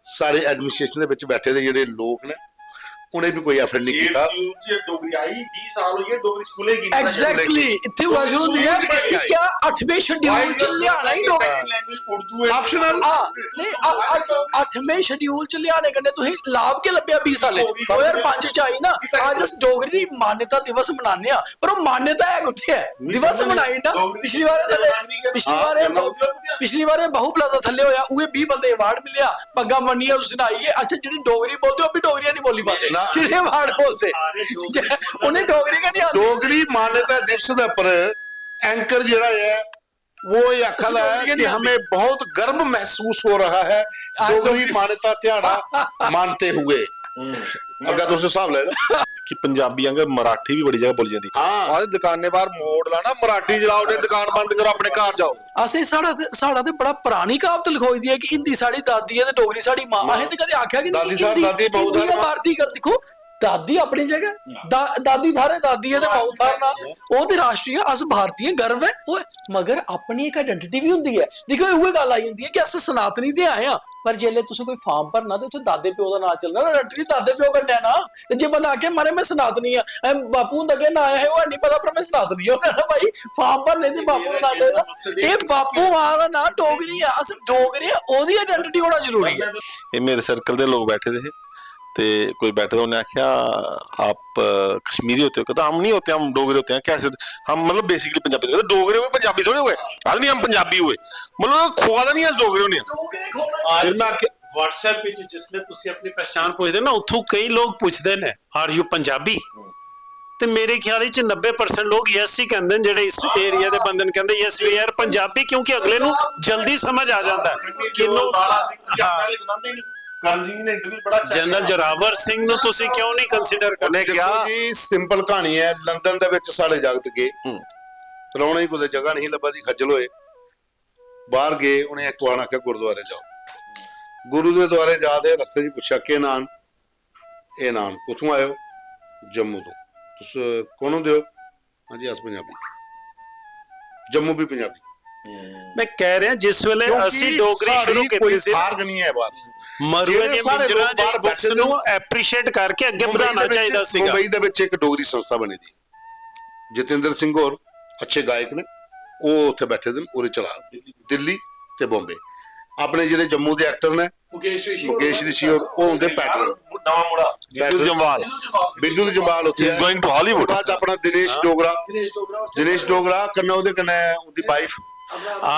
ਸਾਡੇ ਐਡਮਿਨਿਸਟ੍ਰੇਸ਼ਨ ਦੇ ਵਿੱਚ ਬੈਠੇ ਦੇ ਜਿਹੜੇ ਲੋਕ ਨੇ, उ'नें बी कोई एफर्ट नहीं कीता। डोगरी आई, बीस साल होई गे डोगरी स्कूलें गी। एग्जैक्टली, इत्थै गल्ल शुरू होंदी ऐ कि क्या अठमें शेड्यूल च लिआना ही डोगरी? ऑप्शनल। हां, नहीं, अ- अ- अठमें शेड्यूल च लिआने कन्नै तुसें लाभ गै लब्भेआ बीस सालें च। दो ज्हार पंज च आई ना, अज्ज अस डोगरी दी मान्यता दिवस मनाने आं, पर ओह् मान्यता है कुत्थै ऐ? दिवस मनाई ना। पिछली बार थल्ले, पिछली बार पिछली बार बहु प्लाजा थल्ले होया, उ'ऐ बीस बंदे अवार्ड मिलेआ, पग्गा मन्नियै उस दिन आई गे। अच्छा, जेह्ड़ी डोगरी बोलदे, ओह् बी डोगरी नहीं बोली पाते, जेह्ड़े अवार्ड बोलदे, उ'नें डोगरी गै नहीं आती। डोगरी मान्यता दिवस दे उप्पर एंकर जेह्ड़ा ऐ, वो ये आखा दा है कि हमें बहुत गर्व महसूस हो रहा है डोगरी मान्यता ध्याड़ा मानते हुए। अग्गें तुस स्हाब लाई लैओ। कि पंजाबी आंगर मराठी भी बड़ी जगह बोली जंदी। हां। आखदे दुकानें बाहर मोड़ लाना, मराठी च लाओ, नहीं दुकान बंद करो, अपने घर जाओ। असें साढ़ा ते साढ़ा ते बड़ा परानी क्हावत लखोई दी ऐ कि हिंदी साढ़ी दादी ऐ ते डोगरी साढ़ी मां। असें ते कदें आखेआ गै नहीं दादी कि साढ़ी हिंदी दादी, माऊ हिंदी साढ़ी जां मां। भारती गल्ल दिक्खो, दादी अपनी जगह, दा- दादी थाहरै दादी ऐ ते माऊ थाहर ना, ओह् ते राष्ट्रीय, अस भारतीय गर्व ऐ ओह्, मगर अपनी इक आइडेंटिटी बी होंदी ऐ। दिक्खो, उ'ऐ गल्ल आई जंदी ऐ कि अस सनातनी ते आए आं, पर जेल्लै तुसें कोई फार्म भरना ते उत्थै दादे प्यो दा नांऽ चलना ना, आइडेंटिटी दादे प्यो कन्नै ना। ते जे बंदा आखे, "मारे, में सनातनी आं, ऐ बापू हुंदा केह् नांऽ ऐ?" ओह् हैनी पता, पर में सनातनी आं। उ'नें आखना, "भाई, फार्म भरने ते बापू दा नांऽ चाहिदा।" एह् बापू मां दा नांऽ डोगरी ऐ, अस डोगरे आं, ओह्दी आइडेंटिटी होना जरूरी ऐ। ये मेरे सर्कल दे लोग बैठे दे हे, ते कोई बैठे दा, उन्हें आखेआ, "आप अ, कश्मीरी होते हो?" कहता, "हम नहीं होते, हम डोगरे होते हैं।" "कैसे होते?" "हम मतलब बेसिकली पंजाबी।" कहता, "डोगरे हुए पंजाबी थोड़े हुए, आदमी हम पंजाबी हुए।" मतलब खोआ दा नहीं अस डोगरे होने आं। फिर मैं आखेआ, WhatsApp ਵਿੱਚ ਜਿਸਲੇ ਤੁਸੀਂ ਆਪਣੀ ਪਛਾਣ ਪੁੱਛਦੇ ਨਾ, ਉੱਥੋਂ ਕਈ ਲੋਕ ਪੁੱਛਦੇ ਨੇ, "Are you Punjabi?" ਤੇ ਮੇਰੇ ਖਿਆਲ ਵਿੱਚ ਨੱਬੇ ਪਰਸੈਂਟ ਲੋਕ ਯੈਸ ਹੀ ਕਹਿੰਦੇ ਨੇ, ਜਿਹੜੇ ਇਸ ਏਰੀਆ ਦੇ ਬੰਦੇ ਨੇ ਕਹਿੰਦੇ, "Yes, we are Punjabi," ਕਿਉਂਕਿ ਅਗਲੇ ਨੂੰ ਜਲਦੀ ਸਮਝ ਆ ਜਾਂਦਾ ਹੈ ਕਿ ਇਹਨੂੰ ਕਰਮ ਸਿੰਘ ਨੇ ਇੰਟਰਵਿਊ ਬੜਾ ਅੱਛਾ ਜਨਰਲ ਜੋਰਾਵਰ ਸਿੰਘ ਨੂੰ ਤੁਸੀਂ ਕਿਉਂ ਨਹੀਂ ਕੰਸੀਡਰ ਉਹਨੇ ਕਰਦੇ? ਕਿਹਾ, ਜੀ, ਸਿੰਪਲ ਕਹਾਣੀ ਹੈ। ਲੰਡਨ ਦੇ ਵਿੱਚ ਸਾਡੇ ਜਗਤ ਗਏ, ਰੌਣਾ ਹੀ ਕੋਈ ਜਗ੍ਹਾ ਨਹੀਂ ਲੱਭਾ ਦੀ, ਖੱਜਲ ਹੋਏ, ਬਾਹਰ ਗਏ। ਉਹਨੇ ਇੱਕ ਆਣਾ ਕਿ "ਗੁਰਦੁਆਰੇ ਜਾਓ।" ਗੁਰੂ ਦੇ ਦੁਆਰੇ ਜਾ ਦੇ ਰਸਤੇ 'ਚ ਪੁੱਛਿਆ, "ਕੀ ਨਾਂ?" "ਇਹ ਨਾਂ।" "ਕਿੱਥੋਂ ਆਏ ਹੋ?" "ਜੰਮੂ ਤੋਂ।" "ਤੁਸੀਂ ਕੌਣ ਹੁੰਦੇ ਹੋ?" "ਹਾਂਜੀ, ਅਸੀਂ ਪੰਜਾਬੀ।" "ਜੰਮੂ ਵੀ ਪੰਜਾਬੀ।" ਮੈਂ ਕਹਿ ਰਿਹਾ, ਜਿਸ ਵੇਲੇ ਕਿਉਂਕਿ ਅਸੀਂ ਡੋਗਰੀ ਸਾਡੀ ਸ਼ੁਰੂ ਕੋਈ ਕੀਤੀ ਸੀ, ਖਾਰਗ ਨਹੀਂ ਹੈ ਬਾਹਰ। ਮਰੂਏ ਜਿਹੜੇ ਦੀ ਸਾਰੇ ਮਿੰਜਰਾ ਲੋਕ ਬਾਹਰ ਜੀ ਬੁੱਕਸ ਬੈਠੇ ਨੂੰ ਐਪਰੀਸ਼ੀਏਟ ਕਰਕੇ ਅੱਗੇ ਮੁੰਬਈ ਵਧਾਉਣਾ ਦੇ ਵਿੱਚ- ਚਾਹੀਦਾ ਸੀਗਾ। ਮੁੰਬਈ ਦੇ ਵਿੱਚ ਇੱਕ ਡੋਗਰੀ ਸੰਸਥਾ ਬਣੀ ਦੀ ਹੈ, ਜਤਿੰਦਰ ਸਿੰਘ ਔਰ ਅੱਛੇ ਗਾਇਕ ਨੇ, ਉਹ ਉੱਥੇ ਬੈਠੇ ਦੇ ਨੇ, ਉਹਦੇ ਚਲਾ, ਦਿੱਲੀ ਤੇ ਬੰਬੇ। ਆਪਣੇ ਜਿਹੜੇ ਜੰਮੂ ਦੇ ਐਕਟਰ ਨੇ, ਮੁਕੇਸ਼ ਰਿਸ਼ੀ ਮੁਕੇਸ਼ ਰਿਸ਼ੀ ਔਰ ਉਹ ਹੁੰਦੇ ਪੈਟਰਨ। ਨਵਾਂ ਮੁੰਡਾ। ਬਿੱਟੂ ਜੰਵਾਲ, ਬਿੱਟੂ ਜੰਵਾਲ ਉੱਥੇ he's going to Hollywood। ਬਾਅਦ 'ਚ ਆਪਣਾ ਦਿਨੇਸ਼ ਡੋਗਰਾ, ਦਿਨੇਸ਼ ਡੋਗਰਾ ਦਿਨੇਸ਼ ਡੋਗਰਾ ਕਨੇ ਉਹਦੇ ਕਨੇ ਉਹਦੀ ਵਾਈਫ।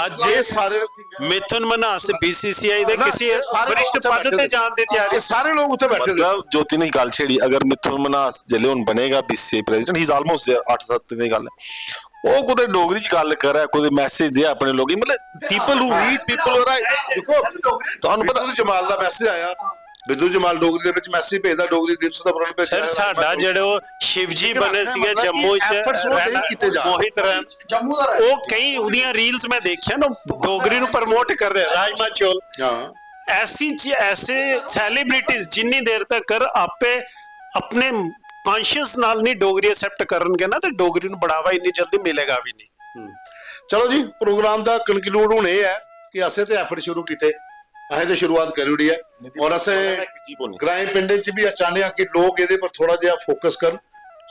ਅੱਜ ਇਹ ਸਾਰੇ ਮਿਥੁਨ ਮਨਹਾਸ ਬੀਸੀਸੀਆਈ ਦੇ ਨਾ, ਕਿਸੇ ਇਹ ਸਾਰੇ ਵਰਿਸ਼ਠ ਉੱਥੇ ਪਦ ਬੈਠੇ ਤੇ ਨੇ। ਜਾਣ ਦੀ ਤਿਆਰੀ। ਇਹ ਸਾਰੇ ਲੋਕ ਉੱਥੇ ਬੈਠੇ ਨੇ। मतलब ज्योति ने गल छेड़ी, अगर मिथुन मन्हास जिसले हुन बनेगा BCCI president, he is almost there, अट्ठ सत्त दिन दी गल्ल ऐ। ओह् कुतै डोगरी च गल्ल करै, कुतै मैसेज देयै अपने लोकें गी, मतलब, people who reach people, right? ਦੇਖੋ, ਤੁਹਾਨੂੰ ਪਤਾ ਬਿੱਟੂ ਜੰਵਾਲ ਦਾ ਮੈਸੇਜ ਆਇਆ, ਬਿੱਟੂ ਜੰਵਾਲ ਡੋਗਰੀ ਦੇ ਵਿੱਚ ਮੈਸੇਜ ਭੇਜਦਾ, ਡੋਗਰੀ ਦਿਵਸ ਦਾ ਪ੍ਰੋਗਰਾਮ ਭੇਜਦਾ ਸਰ, ਹੈ। ਸਾਡਾ ਜਿਹੜੇ ਉਹ ਸ਼ਿਵਜੀ ਲੇਕਿਨ ਬਣੇ ਆਪਣਾ ਸੀਗੇ ਮਤਲਬ ਕਿ ਜੰਮੂ ਚ, efforts ਉਹ ਨਹੀਂ ਰਹਿਣਾ ਕੀਤੇ ਜਾ ਰਹੇ। ਮੋਹਿਤ ਰਹਿਣ, ਜੰਮੂ ਦਾ ਉਹ ਕਈ ਉਹਦੀਆਂ ਰੀਲਸ ਮੈਂ ਦੇਖਿਆ ਨਾ, ਡੋਗਰੀ ਨੂੰ ਪ੍ਰਮੋਟ ਕਰਦੇ ਆ, ਰਾਜਮਾ ਚੌਲ। ਹਾਂ। ਐਸੀ ਚ ਐਸੇ ਸੈਲੀਬ੍ਰਿਟੀਜ਼ ਜਿੰਨੀ ਦੇਰ ਤੱਕ ਆਪੇ ਆਪਣੇ ਕੌਨਸ਼ੀਅਸ ਨਾਲ ਨਹੀਂ ਡੋਗਰੀ ਐਕਸੈਪਟ ਕਰਨਗੇ ਨਾ, ਤੇ ਡੋਗਰੀ ਨੂੰ ਬੜਾਵਾ ਇੰਨੀ ਜਲਦੀ ਮਿਲੇਗਾ ਵੀ ਨਹੀਂ। ਚਲੋ ਜੀ, ਪ੍ਰੋਗਰਾਮ ਦਾ ਕਨਕਲੂਡ ਹੁਣ ਇਹ ਹੈ ਕਿ ਅਸੀਂ ਤੇ ਐਫਰਟ ਸ਼ੁਰੂ ਕੀਤੇ, ਅਸੀਂ ਤੇ ਸ਼ੁਰੂਆਤ ਕਰੀ ਉੜੀ ਹੈ। ਔਰ ਅਸੀਂ ਗ੍ਰਾਏ ਪਿੰਡਾਂ 'ਚ ਵੀ ਚਾਹੁੰਦੇ ਹਾਂ ਕਿ ਲੋਕ ਇਹਦੇ ਪਰ ਥੋੜਾ ਜਿਹਾ ਫੋਕਸ ਕਰਨ,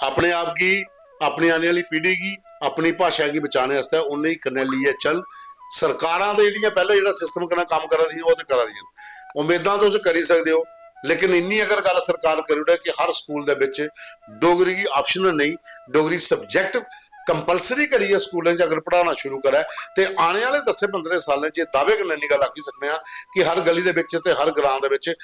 ਆਪਣੇ ਆਪ ਕੀ, ਆਪਣੀ ਆਉਣ ਵਾਲੀ ਪੀੜ੍ਹੀ ਕੀ, ਆਪਣੀ ਭਾਸ਼ਾ ਕੀ ਬਚਾਉਣ ਵਾਸਤੇ ਉਹਨੇ ਹੀ ਕਰਨੇ ਲਈ ਹੈ। ਚੱਲ, ਸਰਕਾਰਾਂ ਦੇ ਜਿਹੜੀਆਂ ਪਹਿਲਾਂ ਜਿਹੜਾ ਸਿਸਟਮ ਕਨਾ ਕੰਮ ਕਰਾ ਦੀਆਂ, ਉਹ ਤੇ ਕਰਾ ਦੀਆਂ, ਉਮੀਦਾਂ ਤੁਸੀਂ ਕਰੀ ਸਕਦੇ ਹੋ, ਲੇਕਿਨ ਇੰਨੀ ਅਗਰ ਗੱਲ ਸਰਕਾਰ ਕਰੀ ਉੜੇ ਕਿ ਹਰ ਸਕੂਲ ਦੇ ਵਿੱਚ ਡੋਗਰੀ ਕੀ ਆਪਸ਼ਨਲ ਨਹੀਂ, ਡੋਗਰੀ ਸਬਜੈਕਟ ਕੰਪਲਸਰੀ ਕਰੀਏ, ਸਕੂਲਾਂ 'ਚ ਅਗਰ ਪੜ੍ਹਾਉਣਾ ਸ਼ੁਰੂ ਕਰੇ, ਤੇ ਆਉਣ ਵਾਲੇ ਦਸ ਪੰਦਰਾਂ ਸਾਲਾਂ 'ਚ ਇਹ ਦਾਅਵੇ ਕਨਾ ਇੰਨੀ ਗੱਲ ਆਖੀ ਸਕਦੇ ਆ ਕਿ ਹਰ ਗਲੀ ਦੇ ਵਿੱਚ ਤੇ ਹਰ ਗ੍ਰਾਮ ਦੇ ਵਿੱਚ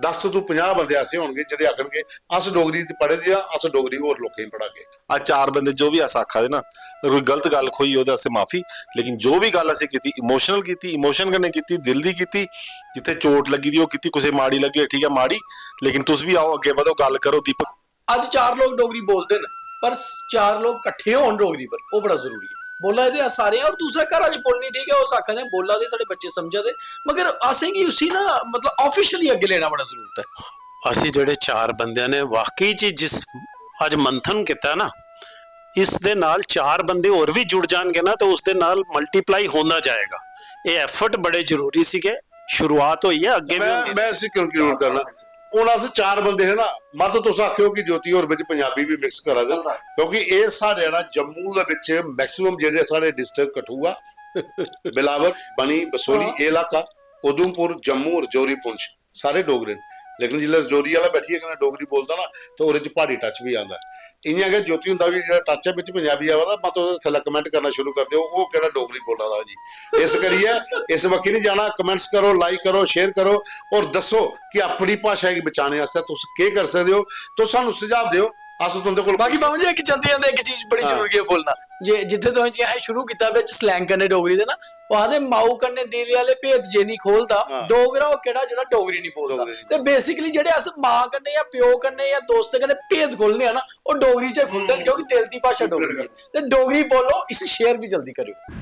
ਦਸ ਤੋਂ ਪੰਜਾਹ ਬੰਦੇ ਐਸੇ ਹੋਣਗੇ ਜਿਹੜੇ ਆਖਣਗੇ, "ਅਸ ਡੋਗਰੀ ਤੇ ਪੜ੍ਹੇ ਦੇ ਆ, ਅਸ ਡੋਗਰੀ ਹੋਰ ਲੋਕਾਂ ਨੂੰ ਪੜ੍ਹਾਗੇ।" ਆ ਚਾਰ ਬੰਦੇ ਜੋ ਵੀ ਅਸ ਆਖਾ ਦੇ ਨਾ, ਅਗਰ ਕੋਈ ਗਲਤ ਗੱਲ ਕੋਈ ਉਹਦੇ ਵਾਸਤੇ ਮਾਫੀ, ਲੇਕਿਨ ਜੋ ਵੀ ਗੱਲ ਅਸੀਂ ਕੀਤੀ, ਇਮੋਸ਼ਨਲ ਕੀਤੀ, ਇਮੋਸ਼ਨ ਕਨੇ ਕੀਤੀ, ਦਿਲ ਦੀ ਕੀਤੀ, ਜਿੱਥੇ ਚੋਟ ਲੱਗੀ ਦੀ ਉਹ ਕੀਤੀ, ਕਿਸੇ ਮਾੜੀ ਲੱਗੀ ਹੋਈ, ਠੀਕ ਹੈ, ਮਾੜੀ, ਲੇਕਿਨ ਤੁਸੀਂ ਵੀ ਆਓ, ਅੱਗੇ ਵਧੋ, ਗੱਲ ਕਰੋ। दीपक, ਅੱਜ ਚਾਰ ਲੋਕ ਡੋਗਰੀ ਬੋਲਦੇ ਨੇ, ਪਰ ਸ- ਚਾਰ ਲੋਕ ਇਕੱਠੇ ਹੋਣ ਡੋਗਰੀ ਪਰ, ਉਹ ਬੜਾ ਜ਼ਰੂਰੀ ਹੈ। ਬੋਲਾ ਇਹਦੇ ਆ ਸਾਰੇ ਆ, ਔਰ ਦੂਸਰਾ, ਘਰਾਂ 'ਚ ਬੋਲਣੀ ਠੀਕ ਹੈ, ਉਹ ਆਖਦੇ ਆ, ਬੋਲਾ ਦੇ, ਸਾਡੇ ਬੱਚੇ ਸਮਝਦੇ, ਮਗਰ ਅਸੀਂ ਕੀ ਉਸੀ ਨਾ, ਮਤਲਬ, ਆਫੀਸ਼ੀਅਲੀ ਅੱਗੇ ਲੈਣਾ ਬੜਾ ਜ਼ਰੂਰਤ ਹੈ। ਅਸੀਂ ਜਿਹੜੇ ਚਾਰ ਬੰਦਿਆਂ ਨੇ ਵਾਕਈ ਚ ਜਿਸ ਅੱਜ ਮੰਥਨ ਕੀਤਾ ਨਾ, ਇਸ ਦੇ ਨਾਲ ਚਾਰ ਬੰਦੇ ਹੋਰ ਵੀ ਜੁੜ ਜਾਣਗੇ ਨਾ, ਤਾਂ ਉਸ ਦੇ ਨਾਲ ਮਲਟੀਪਲਾਈ ਹੁੰਦਾ ਜਾਏਗਾ। ਇਹ ਐਫਰਟ ਬੜੇ ਜ਼ਰੂਰੀ ਸੀਗੇ, ਸ਼ੁਰੂਆਤ ਹੋਈ ਹੈ, ਅੱਗੇ ਵੀ ਮੈਂ ਹੁੰਦੀ। ਮੈਂ ਅਸੀਂ ਕਨਕਲੂਡ ਕਰਨਾ, हून अस चार बंदे हे ना, मत तुस आखेओ कि ज्योति होर बिच पंजाबी बी मिक्स करा दे, क्योंकि एह् साढ़े जेह्ड़ा जम्मू दे बिच मैक्सिमम जेह्ड़े साढ़े डिस्ट्रिक्ट कठुआ, बिलावर, बनी, बसोली, एह् इलाका, उधमपुर, जम्मू, रजौरी, पुंछ, सारे डोगरे न। लेकिन जिसलै रजौरी आह्ला बैठियै कन्नै डोगरी बोलदा ना, ते ओह्दे च प्हाड़ी टच बी आंदा। इ'यां गै ज्योति हुंदा बी जेह्ड़ा टच ऐ बिच पंजाबी आवा दा, मत ओह्दे थल्लै कमेंट करना शुरू करी देओ, ओह् केह्ड़ा डोगरी बोला दा जी। इस करियै इस बक्खी निं जाना, कमेंट्स करो, लाइक करो, शेयर करो, और दस्सो कि अपनी भाशा गी बचाने आस्तै तुस केह् करी सकदे ओ। तुस सानूं सुझाव देओ, अस तुं'दे कोल बाकी बाबू जी, इक जंदे जंदे इक चीज बड़ी हां। जरूरी ऐ बोलना। जे जित्थै तुसें जि'यां असें शुरू कीता बिच स्लैंग कन्नै डोगरी दे ना, ओह् आखदे, "माऊ कन्नै दिल आह्ले भेत जे निं खोलदा, हां। डोगरा ओह् केह्ड़ा जेह्ड़ा डोगरी निं बोलदा।" डोगरी निं ते बोलदा। Basically जेह्ड़े अस मां कन्नै जां प्यो कन्नै जां दोस्तें कन्नै भेत खोलने आं ना, ओह् डोगरी च गै खु'लदे न, हम्म। क्योंकि दिल दी भाशा डोगरी ऐ। ते डोगरी बोलो, इसी शेयर बी जल्दी करेओ।